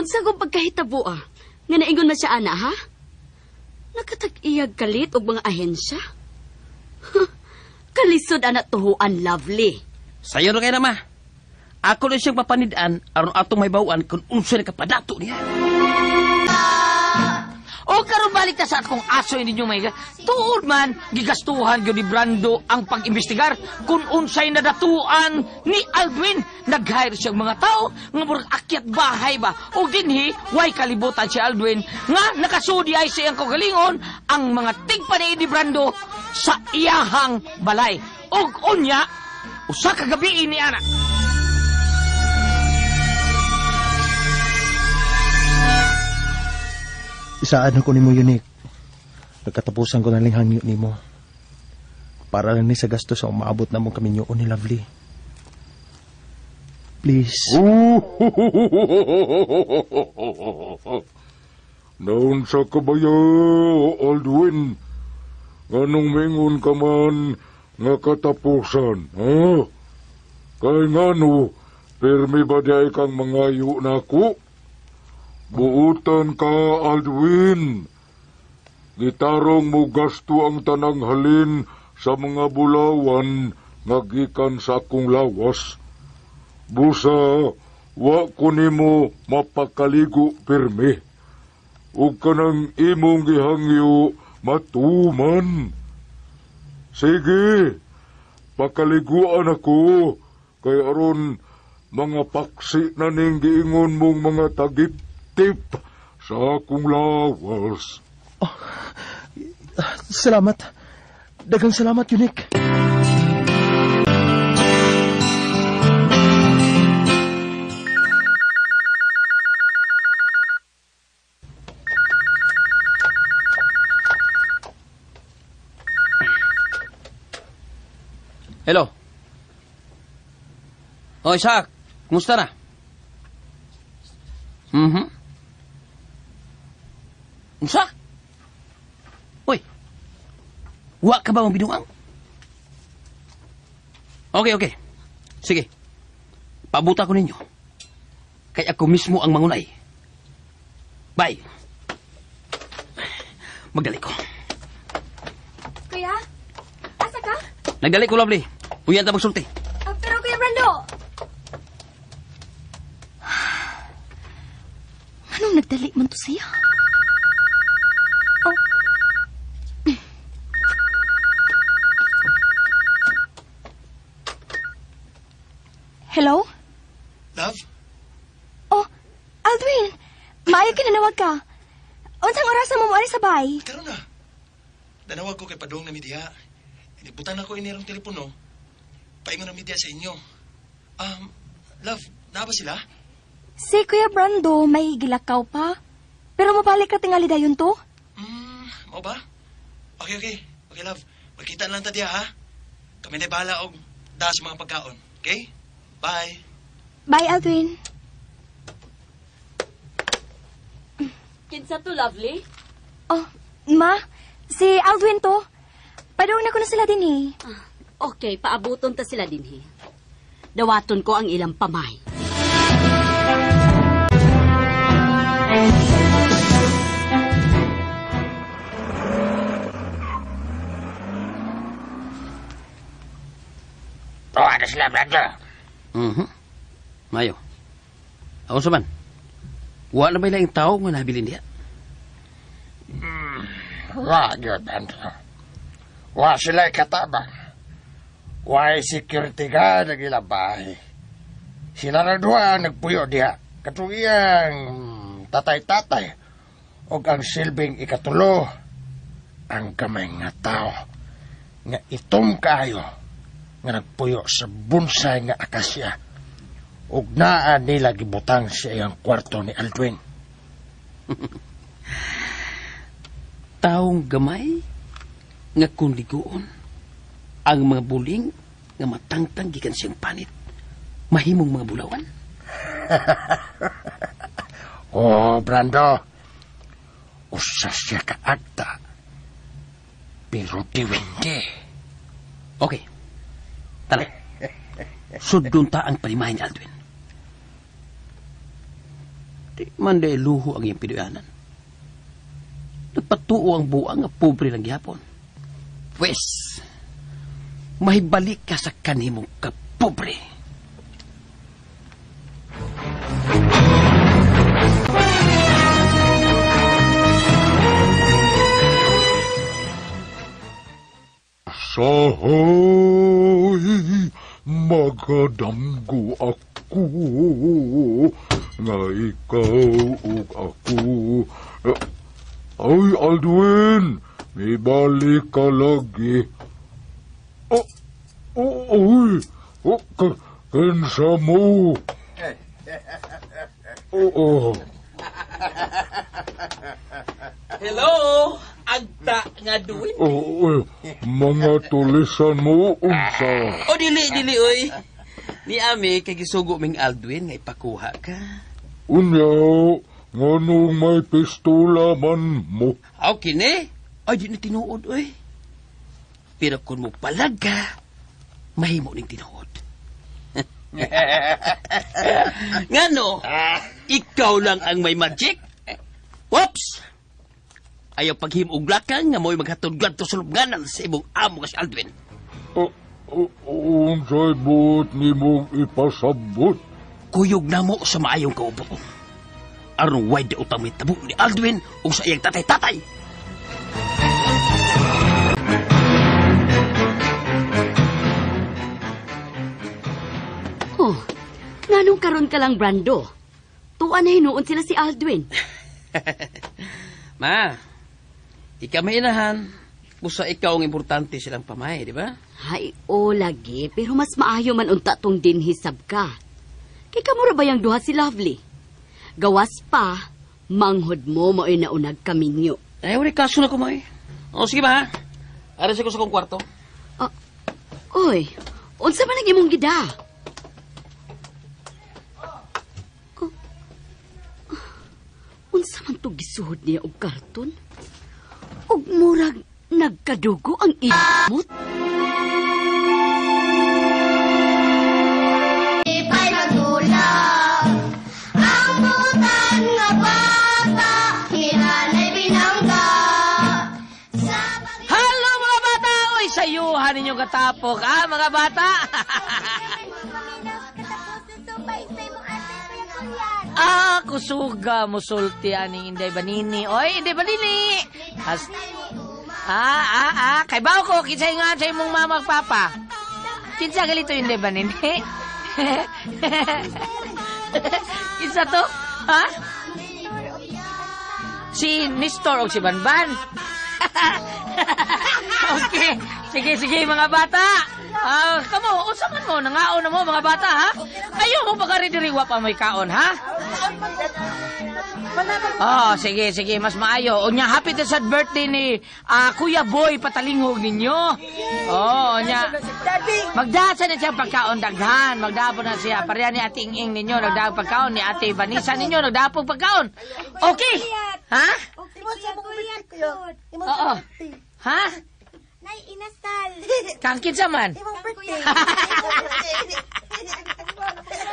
unsa kong pagkahitabo ah? Nga naingon na siya, ana, ha? Nakatag-iyag kalit og mga ahensya? Huh, kalisod ana tuhuan, Lovely. Sayo na kayo na, ma. Ako na siyang papanidaan aron atong may bawaan kung unsa na kapadato niya. O karon balik ta sa akong aso ninyo may tuod man gigastuhan gyud ni Brando ang pag-imbestigar kung unsay nadatuan ni Aldwin. Nag-hire siyang mga tao nga murag akyat bahay ba o dinhi way kalibutan si Aldwin nga nakasudi ay sa iyang kaugalingon ang mga tigpaniid ni Brando sa iyahang balay. Og unya usa ka gabi ni ana. Isaan ako nimo, Unique. Nagkatapusan ko na lang hangyo nimo. Para lang ni sa gasto sa umaabot na mong kaminyoon ni Lovely. Please. Naunsa ka ba ya, Aldwin? Nganong mingon ka man nga katapusan, ha? Kay ngano, pirmi ba di ay kang mangayo nako? Buutan ka, Aldwin. Gitarong mo gasto ang tanang halin sa mga bulawan nga gikan sa akong lawas. Busa, wa ko nimo mapakaligo pirmi. Ug kanang imong gihangyo matuman. Sige, pakaliguan ako kay aron mga paksi na ning giingon mong mga tagiptip sa akong lawas. Salamat. Daghang salamat, Unique. Hello. Oh, Isaac. Kumusta na? Mhm. Unsa? Uy. Wa ka ba mabinuang? Okay, okay. Sige. Pabuta ko ninyo. Kay ako mismo ang mangunay. Bye. Magdali ko. Kuya, asa ka? Nagdali ko, lovely. Uyan ta magsulti. Pero Kuya Brando! Anong nagdali man to siya? Oh. Hello? Love? Oh, Aldwin! Maayo kinanawag ka. Unsang oras mo moari sa bay? Karon na. Danawag ko kay Padong na media. Inibutan ako inirong telepono. Paingon na media sa inyo. Love, naa ba sila? Si Kuya Brando may gilakaw pa. Pero mabalik ka tingali dayon to? Mao ba? Okay, okay. Okay, love. Magkita na lang ta diya, ha? Kami na bahala og da sa mga pagkaon. Okay? Bye. Bye, Aldwin. Kinsa to, lovely? Oh, ma, si Aldwin to. Padung na ko na sila din eh. Okay, paabuton ta sila dinhi. Dawaton ko ang ilang pamay. Oh, ada sila, brother. Mhm. Mayo. Ako sa man. Wa na ba'y laing tao nga nabilin diha? Wa, gyud, brother. Wa sila katabang. Wa security guard ang ilang bahay. Sila na duha ang nagpuyo diha. Katong iyang tatay-tatay. Og ang silbing ikatulo, ang gamay nga tao nga itom kaayo nga nagpuyo sa bonsai nga akasya. Ug naa nila gibutang sa iyang kwarto ni Aldwin. Taong gamay nga kung liguon ang mga buling nga matangtang gikan siyang panit, mahimong mga bulawan. Oh, Brando, usa siya kaagta, pero diwindi. Okay, tara. Sundon ta ang panimahin ni Aldwin. Di man dahil luho ang iyang pinuyanan. Nagpatuo ang buang nga pobre lang gihapon. Pwes, mahibalik ka sa kanimong kapobre. Sahay, magadamgo ako, nga ikaw ug ako. Ay, Aldwin, mibalik ka lagi. Oh, oh, oy, oh, kinsa mo? Oo. Hello, agta nga duwin. Oh, mga tulisan mo, unsa? O, dili, dili, oy. Ni Ami, kay gisugo ming Aldwin nga ipakuha ka. Unya, nganong may pistola man mo? Aw, kini? Ay, di na tinuod, oy. Pero kung mo palag ka, mahimo ning tinuod. Ngano, ikaw lang ang may magic? Whoops! Ayaw paghimog lakang nga mo'y maghatod gadto sa lubnganan sa imong amo nga si Aldwin. Unsay buot nimong ipasabot? Kuyog na mo sa maayong kaubuon. Aron way di utang may tabo ni Aldwin o sa iyang tatay-tatay. Oh, nganong karon ka lang, Brando? Tuwa na hinuon sila si Aldwin. Ma, ikaw may inahan. Busa ikaw ang importante silang pamay, di ba? Ay, o lagi, pero mas maayo man unta tong dinhisab ka. Kay kamura ba yung duha si Lovely? Gawas pa, manghod mo mao'y naunag kaminyo. Ay, wala kaso na kumay. O, sige ba ha? Aris ko sa kong kwarto. Oy, unsa man ang imong gida? Oh. Unsa man to gisuhod niya og karton? Og murag nagkadugo ang imot? Ipay magdula ang butan nga bata, hinanay binangga. Sa Hello mga bata! Uy, sayuhan ninyong katapok, ah, mga bata! Ah, kusuga musulti aning Inday Banini. Oy, Inday Banini! As kay bawo ko kinsay nga sa imong mama ug papa. Kinsa galito Inday Banini? Kinsa to? Ha? Si Nestor o si Banban. Okay. Sige, sige mga bata. Ah, kamo, unsa man mo nangaon na mo mga bata ha? Ayo mo pa diri wa pa may kaon ha? Oh, sige, sige, mas maayo. Unya, happy to sad birthday ni Kuya Boy Patalingog ninyo. Oh, unya. Magdasa na siya pagkaon daghan. Magdapo na siya. Pareha ni Ate Ing ninyo, nagdapo pagkaon. Ni Ate Vanessa ninyo, nagdapo pagkaon. Okay. Ha? Oo. Ha? Nay, inasal. Kangkit sa man. Imong birthday.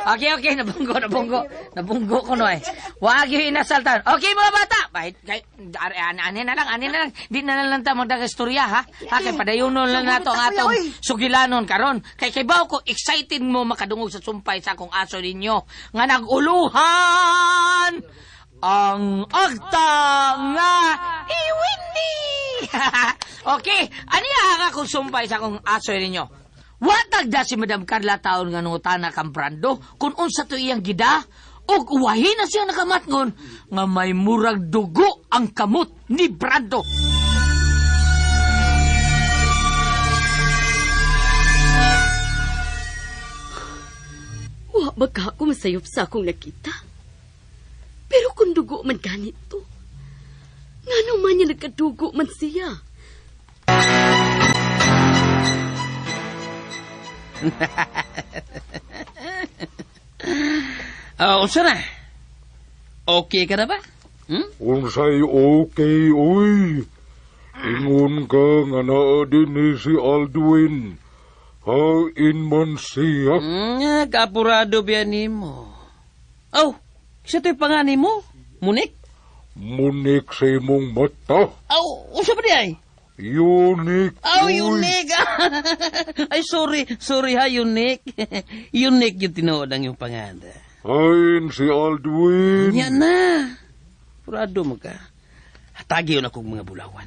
Okay, okay, nabunggo, nabunggo. Nabunggo ko no eh. Wag yung inasaltan. Okay, mga bata. Bahit, kay, anin na lang, anin na lang. Di na lang ta magdaga istorya, ha? Ha, kay padayunon lang nato ang atong sugilanon karon. Kay kay bawo ko, excited mo makadungog sa sumpay sa akong aso ninyo. Nga nag-uluhan ang agta nga iwindi. Okay, ani ang akong sumpay sa akong aso ninyo. Watag da si Madam Carla taon nga nangutana kang Brando kung unsa to iyang gida ug uwahin na siya nakamatngon nga may murag dugo ang kamot ni Brando. Wa ba ka ako masayop sa akong nakita? Pero kung dugo man ganito, ngano man niya nagkadugo man siya? Oh, unsa na? Okay ka na ba? Hmm? Unsay okay, uy. Ingon ka nga naa din si Aldwin. Hain man siya. Kapurado biya nimo. Oh, isa to'y pangani mo? Munik? Munik sa imong mata. Aw, unsa ba di ay? Unique. Oh, uy. unique. Ay, sorry. Sorry ha, unique. Unique yung tinuod ang iyong panganda. Hain si Aldwin. Yan na. Purado mo ka. Hatagi yun akong mga bulawan.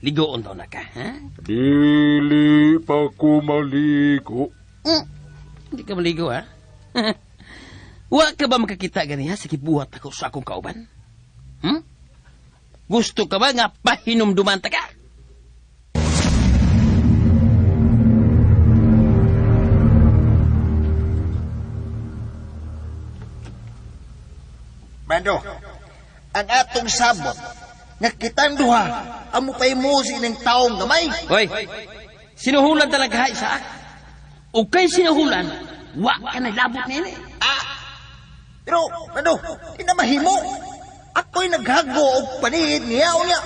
Ligoon daw na ka, ha? Dili pa ko maligo. Hindi ka maligo, ha? Wa ka ba makakita ganiha sa kibuhat ako sa akong kauban? Hmm? Gusto ka ba nga pahinumduman ta ka? Brando, ang atong sabot, nga kitang duha, amo pay mo sa ining taong gamay. Hoy, sinuhulan talaga ha, Isaac. O kay sinuhulan, wa ka na labot nini. Ah! Pero, Brando, di na mahimo. Ako'y naghago og panihid niya o niya.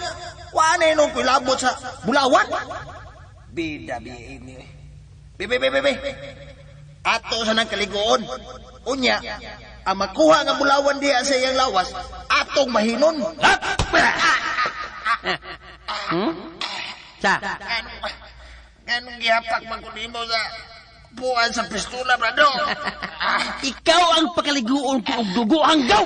Wa na yun ko'y labot sa bulawan. Bida, bida, bida. Bebe, bebe, bebe. Ato sa nang kaliguon. Unya, ang makuha nga bulawan diha sa iyang lawas, atong mahinon. Hmm? Sa? Ganong gihapak man ko nimo sa Puan sa pistola, Brando. Ikaw ang pakaliguon ko og dugo hanggaw.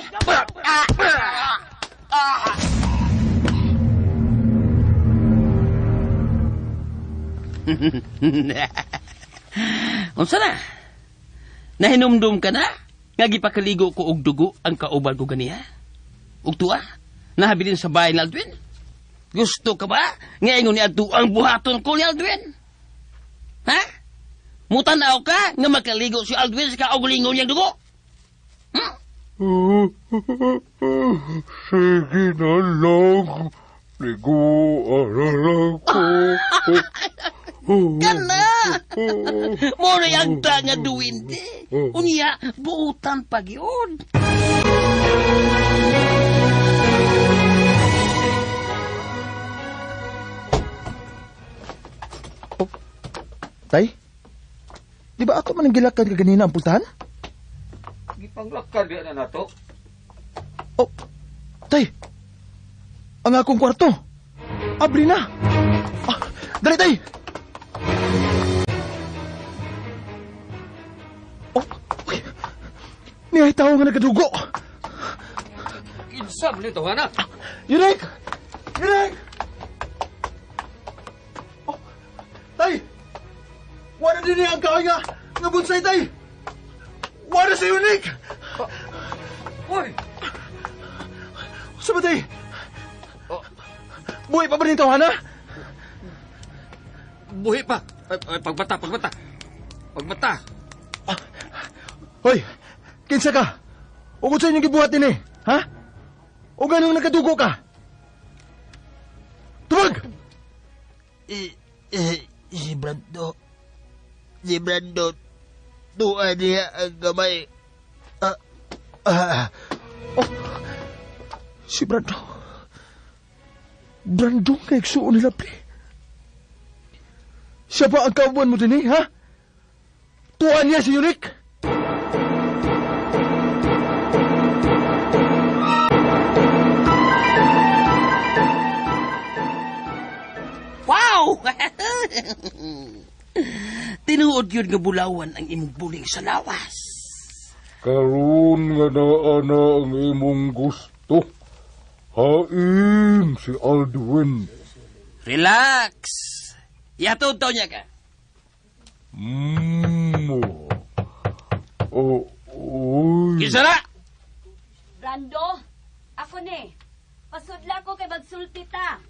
Unsa na? Nahinumdum ka na? Nga gipakaligo ko og dugo ang kauban ko ganiha? Ug tuwa? Nahabilin sa bahay ni Aldwin? Gusto ka ba? Nga ingon ni Adto ang buhaton ko ni Aldwin? Ha? Mutanaw ka nga makaligo si Aldwin sa kaugalingon niyang dugo? Sige na lang. Liguan na lang ko. Kana! Muna yung nga duwinde. Unya, buutan pag yun. Tay? Di ba ako man ang gilakad ka ganina ang pultahan? Gipanglakad di na nato. Oh, tay! Ang akong kwarto! Abri na! Ah, dali, tay! Oh, uy! Niay tao nga nagadugo! Kinsa man ni tawhana? Yurik! Yurik! Oh, tay! Wala din niya ang kahoy nga bonsai, tay! Wala si Yurik! Uy! Sa ba, tay? Buhay pa ba rin tawhana? Buhi pa. Ay, ay, pagbata, pagbata. Pagbata. Hoy! Kinsa ka? Ugod sa inyong gibuhat din eh. Ha? O ganong nagkadugo ka? Tubag! Si Brando. Si Brando. Tuwa niya ang gamay. Oh, si Brando. Brando nga igsuon nila, pre. Siya ba ang kauban mo din eh, ha? Tuwa niya si Yurik! Wow! Tinuod yun nga bulawan ang imong buling sa lawas. Karon nga naa na ang imong gusto. Hain si Aldwin. Relax. Yatod daw niya ka. Oh, uy. Kinsa na? Brando, ako ni. Pasudla ko kay magsulti ta.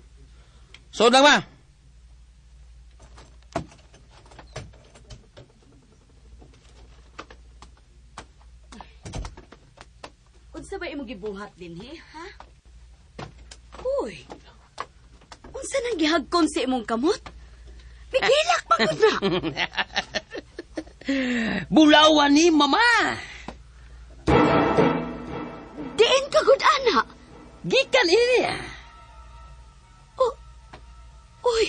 Sud lang ma. Unsa ba imong gibuhat dinhi, ha? Uy. Unsa nang gihagkon sa imong kamot? Migilak pa gud na. Bulawan ni mama. Diin ka gud ana. Gikan ini. Oh. Uy.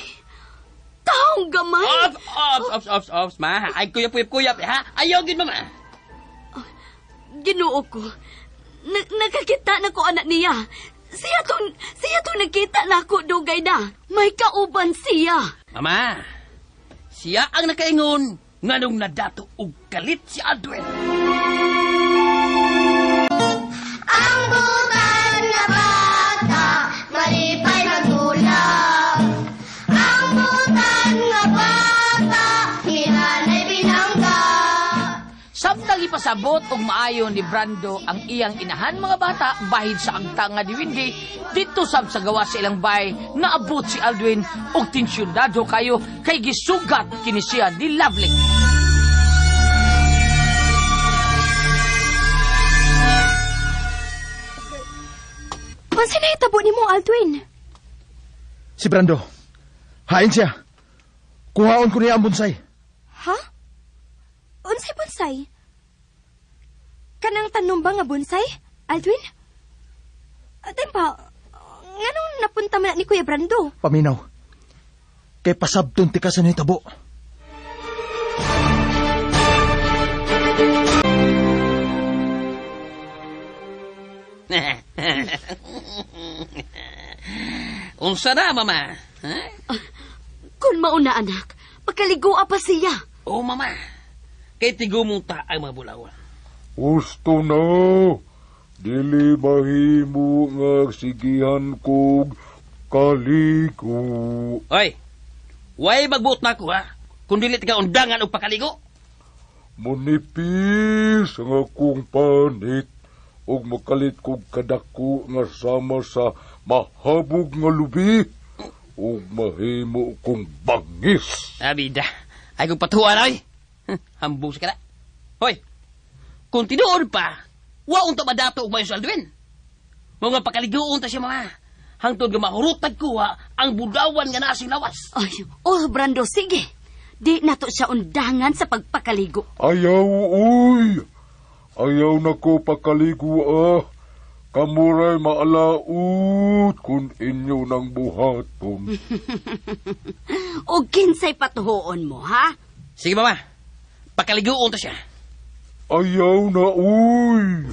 Taong gamay. Ops, ops, ops, ops, ops, ma. Ay kuyap, kuyap, kuyap, ha? Ayaw gid mama. Ginoo ko. Nakakita na ko anak niya. Siya tong nakita na ako dugay na. May kauban siya. Mama, siya ang nakaingon nganong nadato og kalit si Aldwin. Ang butan nga bata, malipay magdula. Ang butan nga bata, hinanay binangga. Samtang ipasabot og maayo ni Brando ang iyang inahan mga bata bahid sa angta nga diwindi, didto sab sa gawas sa ilang bay naabot si Aldwin og tensyonado kayo kay gisugat kini siya ni Lovely. Unsa nahitabo nimo, Aldwin? Si Brando. Hain siya. Kuhaon ko niya ang bonsai. Ha? Unsay bonsai? Kanang tanom ba nga bonsai, Aldwin? Tempa, nganong napunta man ni Kuya Brando? Paminaw. Kay pasabton ti ka sa nahitabo. Unsa na, mama? Ha? Kung mauna, anak, pagkaligua pa siya. Oh, mama. Kay tigumong ta ang mga bulawan. Husto na. Dili mahimo nga sigihan kog kaligo. Oy, way magbuot na ako ha. Kung dili ka undangan og pakaligo. Munipis ang akong panit ug makalit kog kadako nga sama sa mahabog nga lubi ug mahimo kong bangis. Abida, ay kong patuan oy. Hambog sa kada. Hoy, kung tinuod pa, wa unta madato og mayo sa Aldwin. Mga pakaliguon ta siya mga. Hangtod nga mahurotag kuha ang budawan nga naa sa lawas. Ay, oh, Brando, sige. Di nato siya undangan sa pagpakaligo. Ayaw, uy! Ayaw na ko pakaligo ah. Kamuray maalaut kung inyo nang buhaton. O kinsay patuhoon mo, ha? Sige, mama. Pakaliguon ta siya. Ayaw na, uy!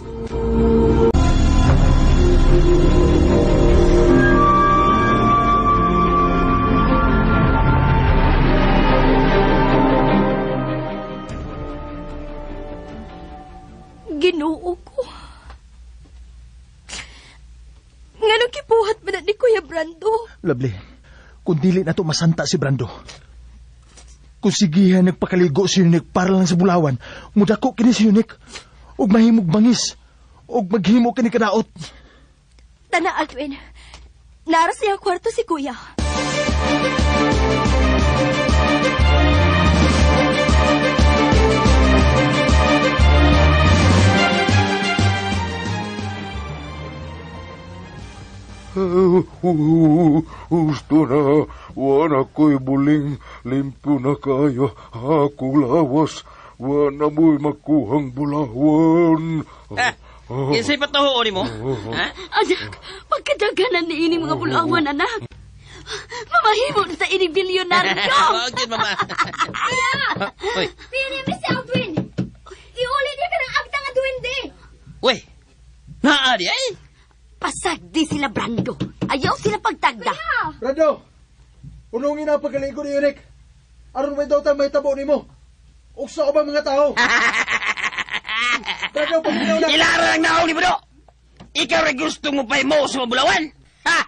Ginoo ko. Nganong kibuhat man na ni Kuya Brando? Lovely, kung dili na to masanta si Brando. Kung sigihan nagpakaligo si Unique para lang sa bulawan, mudako kini si Unique. Ug mahimog bangis. Ug maghimo kini kadaot. Tana, Aldwin. Nara sa iyang kwarto si Kuya. Husto na, wala ko'y buling, limpo na kayo, akong lawas, wala mo'y makuhang bulawan. Kinsay patuhoon nimo? Ha? Anak, pagkadaghanan ni ini mga bulawan, anak. Mamahimo na sa ining bilyonaryo. Wag yun, mama. Kuya! Uy, Pinimi si Aldwin! Iuli niya ka ng agta nga duwende! uy. Naa di ay. Pasagdi sila, Brando. Ayaw sila pagtagda. Brando! Unungin na ang pagkaligo ni Unique. Aron may daw tayo may tabo nimo. Ug sa ubang mga tao. Brando, paminaw na. Ilara lang naong ni Budo. Ikaw rin gusto mo pa mo sa mga bulawan. Ha?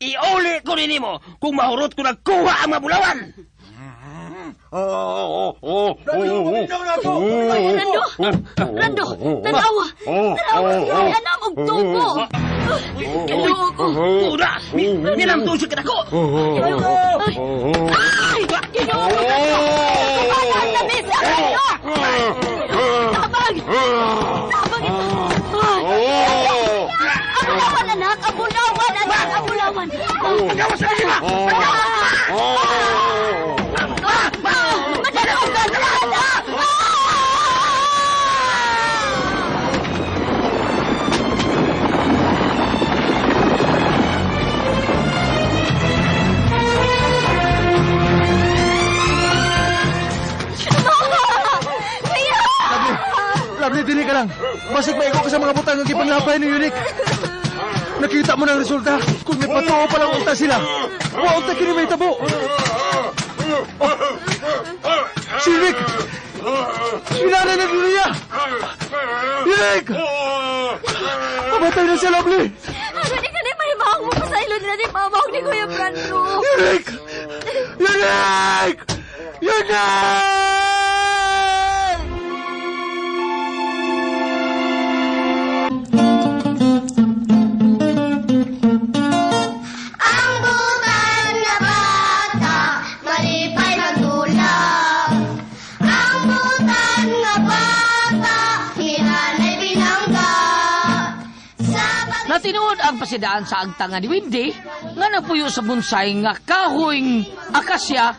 Iuli ko rin mo kung mahurot ko nagkuha ang mga bulawan. Brando, paminaw na ako. Brando, Brando, tanawa. Tanawa siya, anak og tubo. Ginoo ko. Kuda, nilang tusok kita ko. Ay, Ginoo ko, Brando. Kumanan na si Brando. Tabang. Tabang ito. Ay, Abulawan, anak. Abulawan, anak. Abulawan. Pagawas na nila. Madalaw ka, anak. Kuya! Lovely, dili ka lang. Basig maigo ka sa mga butang ang gipanglapay ni Unique. Nakita mo na ang resulta. Kung may patuo pa lang unta sila, wa unta kini may tabo. Oh, si Unique! Sinanay na niya! Unique! Mamatay na siya, Lovely! Ano ni ka ni may mo pa sa ilon na ni Mama ni Kuya Brando? Unique! Unique! Unique! Ang butan nga bata, malipay magdulak. Ang butan nga bata, hinanay binangga. Sa pag Natinuod ang pasidaan sa agta nga ni Wendy nga napuyo sa bonsai nga kahoy akasya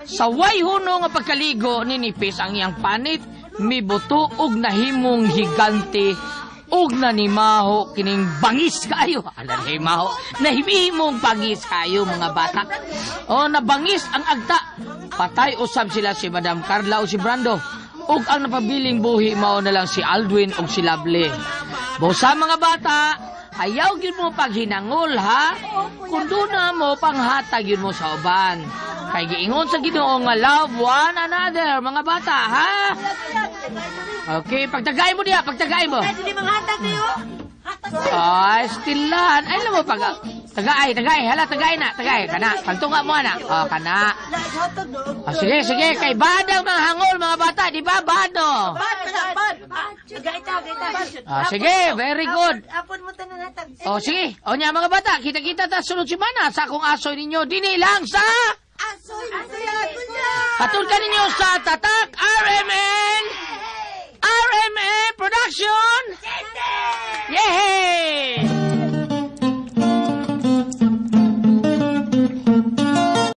sa wayhuno nga pagkaligo ninipis ang iyang panit mibuto og nahimong higante og nanimaho kining bangis kaayo. Ala nahimaho, nahimong bangis kaayo mga bata. O nabangis ang agta. Patay usab sila si Madam Carla o si Brando. Ug ang napabiling buhi mao na lang si Aldwin ug si Lovely. Busa mga bata, ayaw gyud mo paghinangol ha. Kung doon mo panghatag yun mo sa uban. Kay giingon sa Ginoo nga love one another mga bata ha. Okay, pagtagay mo diya, pagtagay mo. Dili manghatag kayo. Ay, stilan. Ay, alam mo, pag... Tagay, tagay. Hala, tagay na. Tagay, kana. Pagtunga mo, ana. Oh, kana. Oh, sige, sige. Kay badang mga hangol, mga bata. Di ba, bado? Bad, bad. Gaita, gaita. Oh, sige, very good. Apon mo tanan hatag. Oh, sige. O niya, mga bata, kita-kita ta sunod semana sa akong asoy ninyo. Dini lang sa... Asoy, asoy, asoy. Patul ka ninyo sa Tatak RH!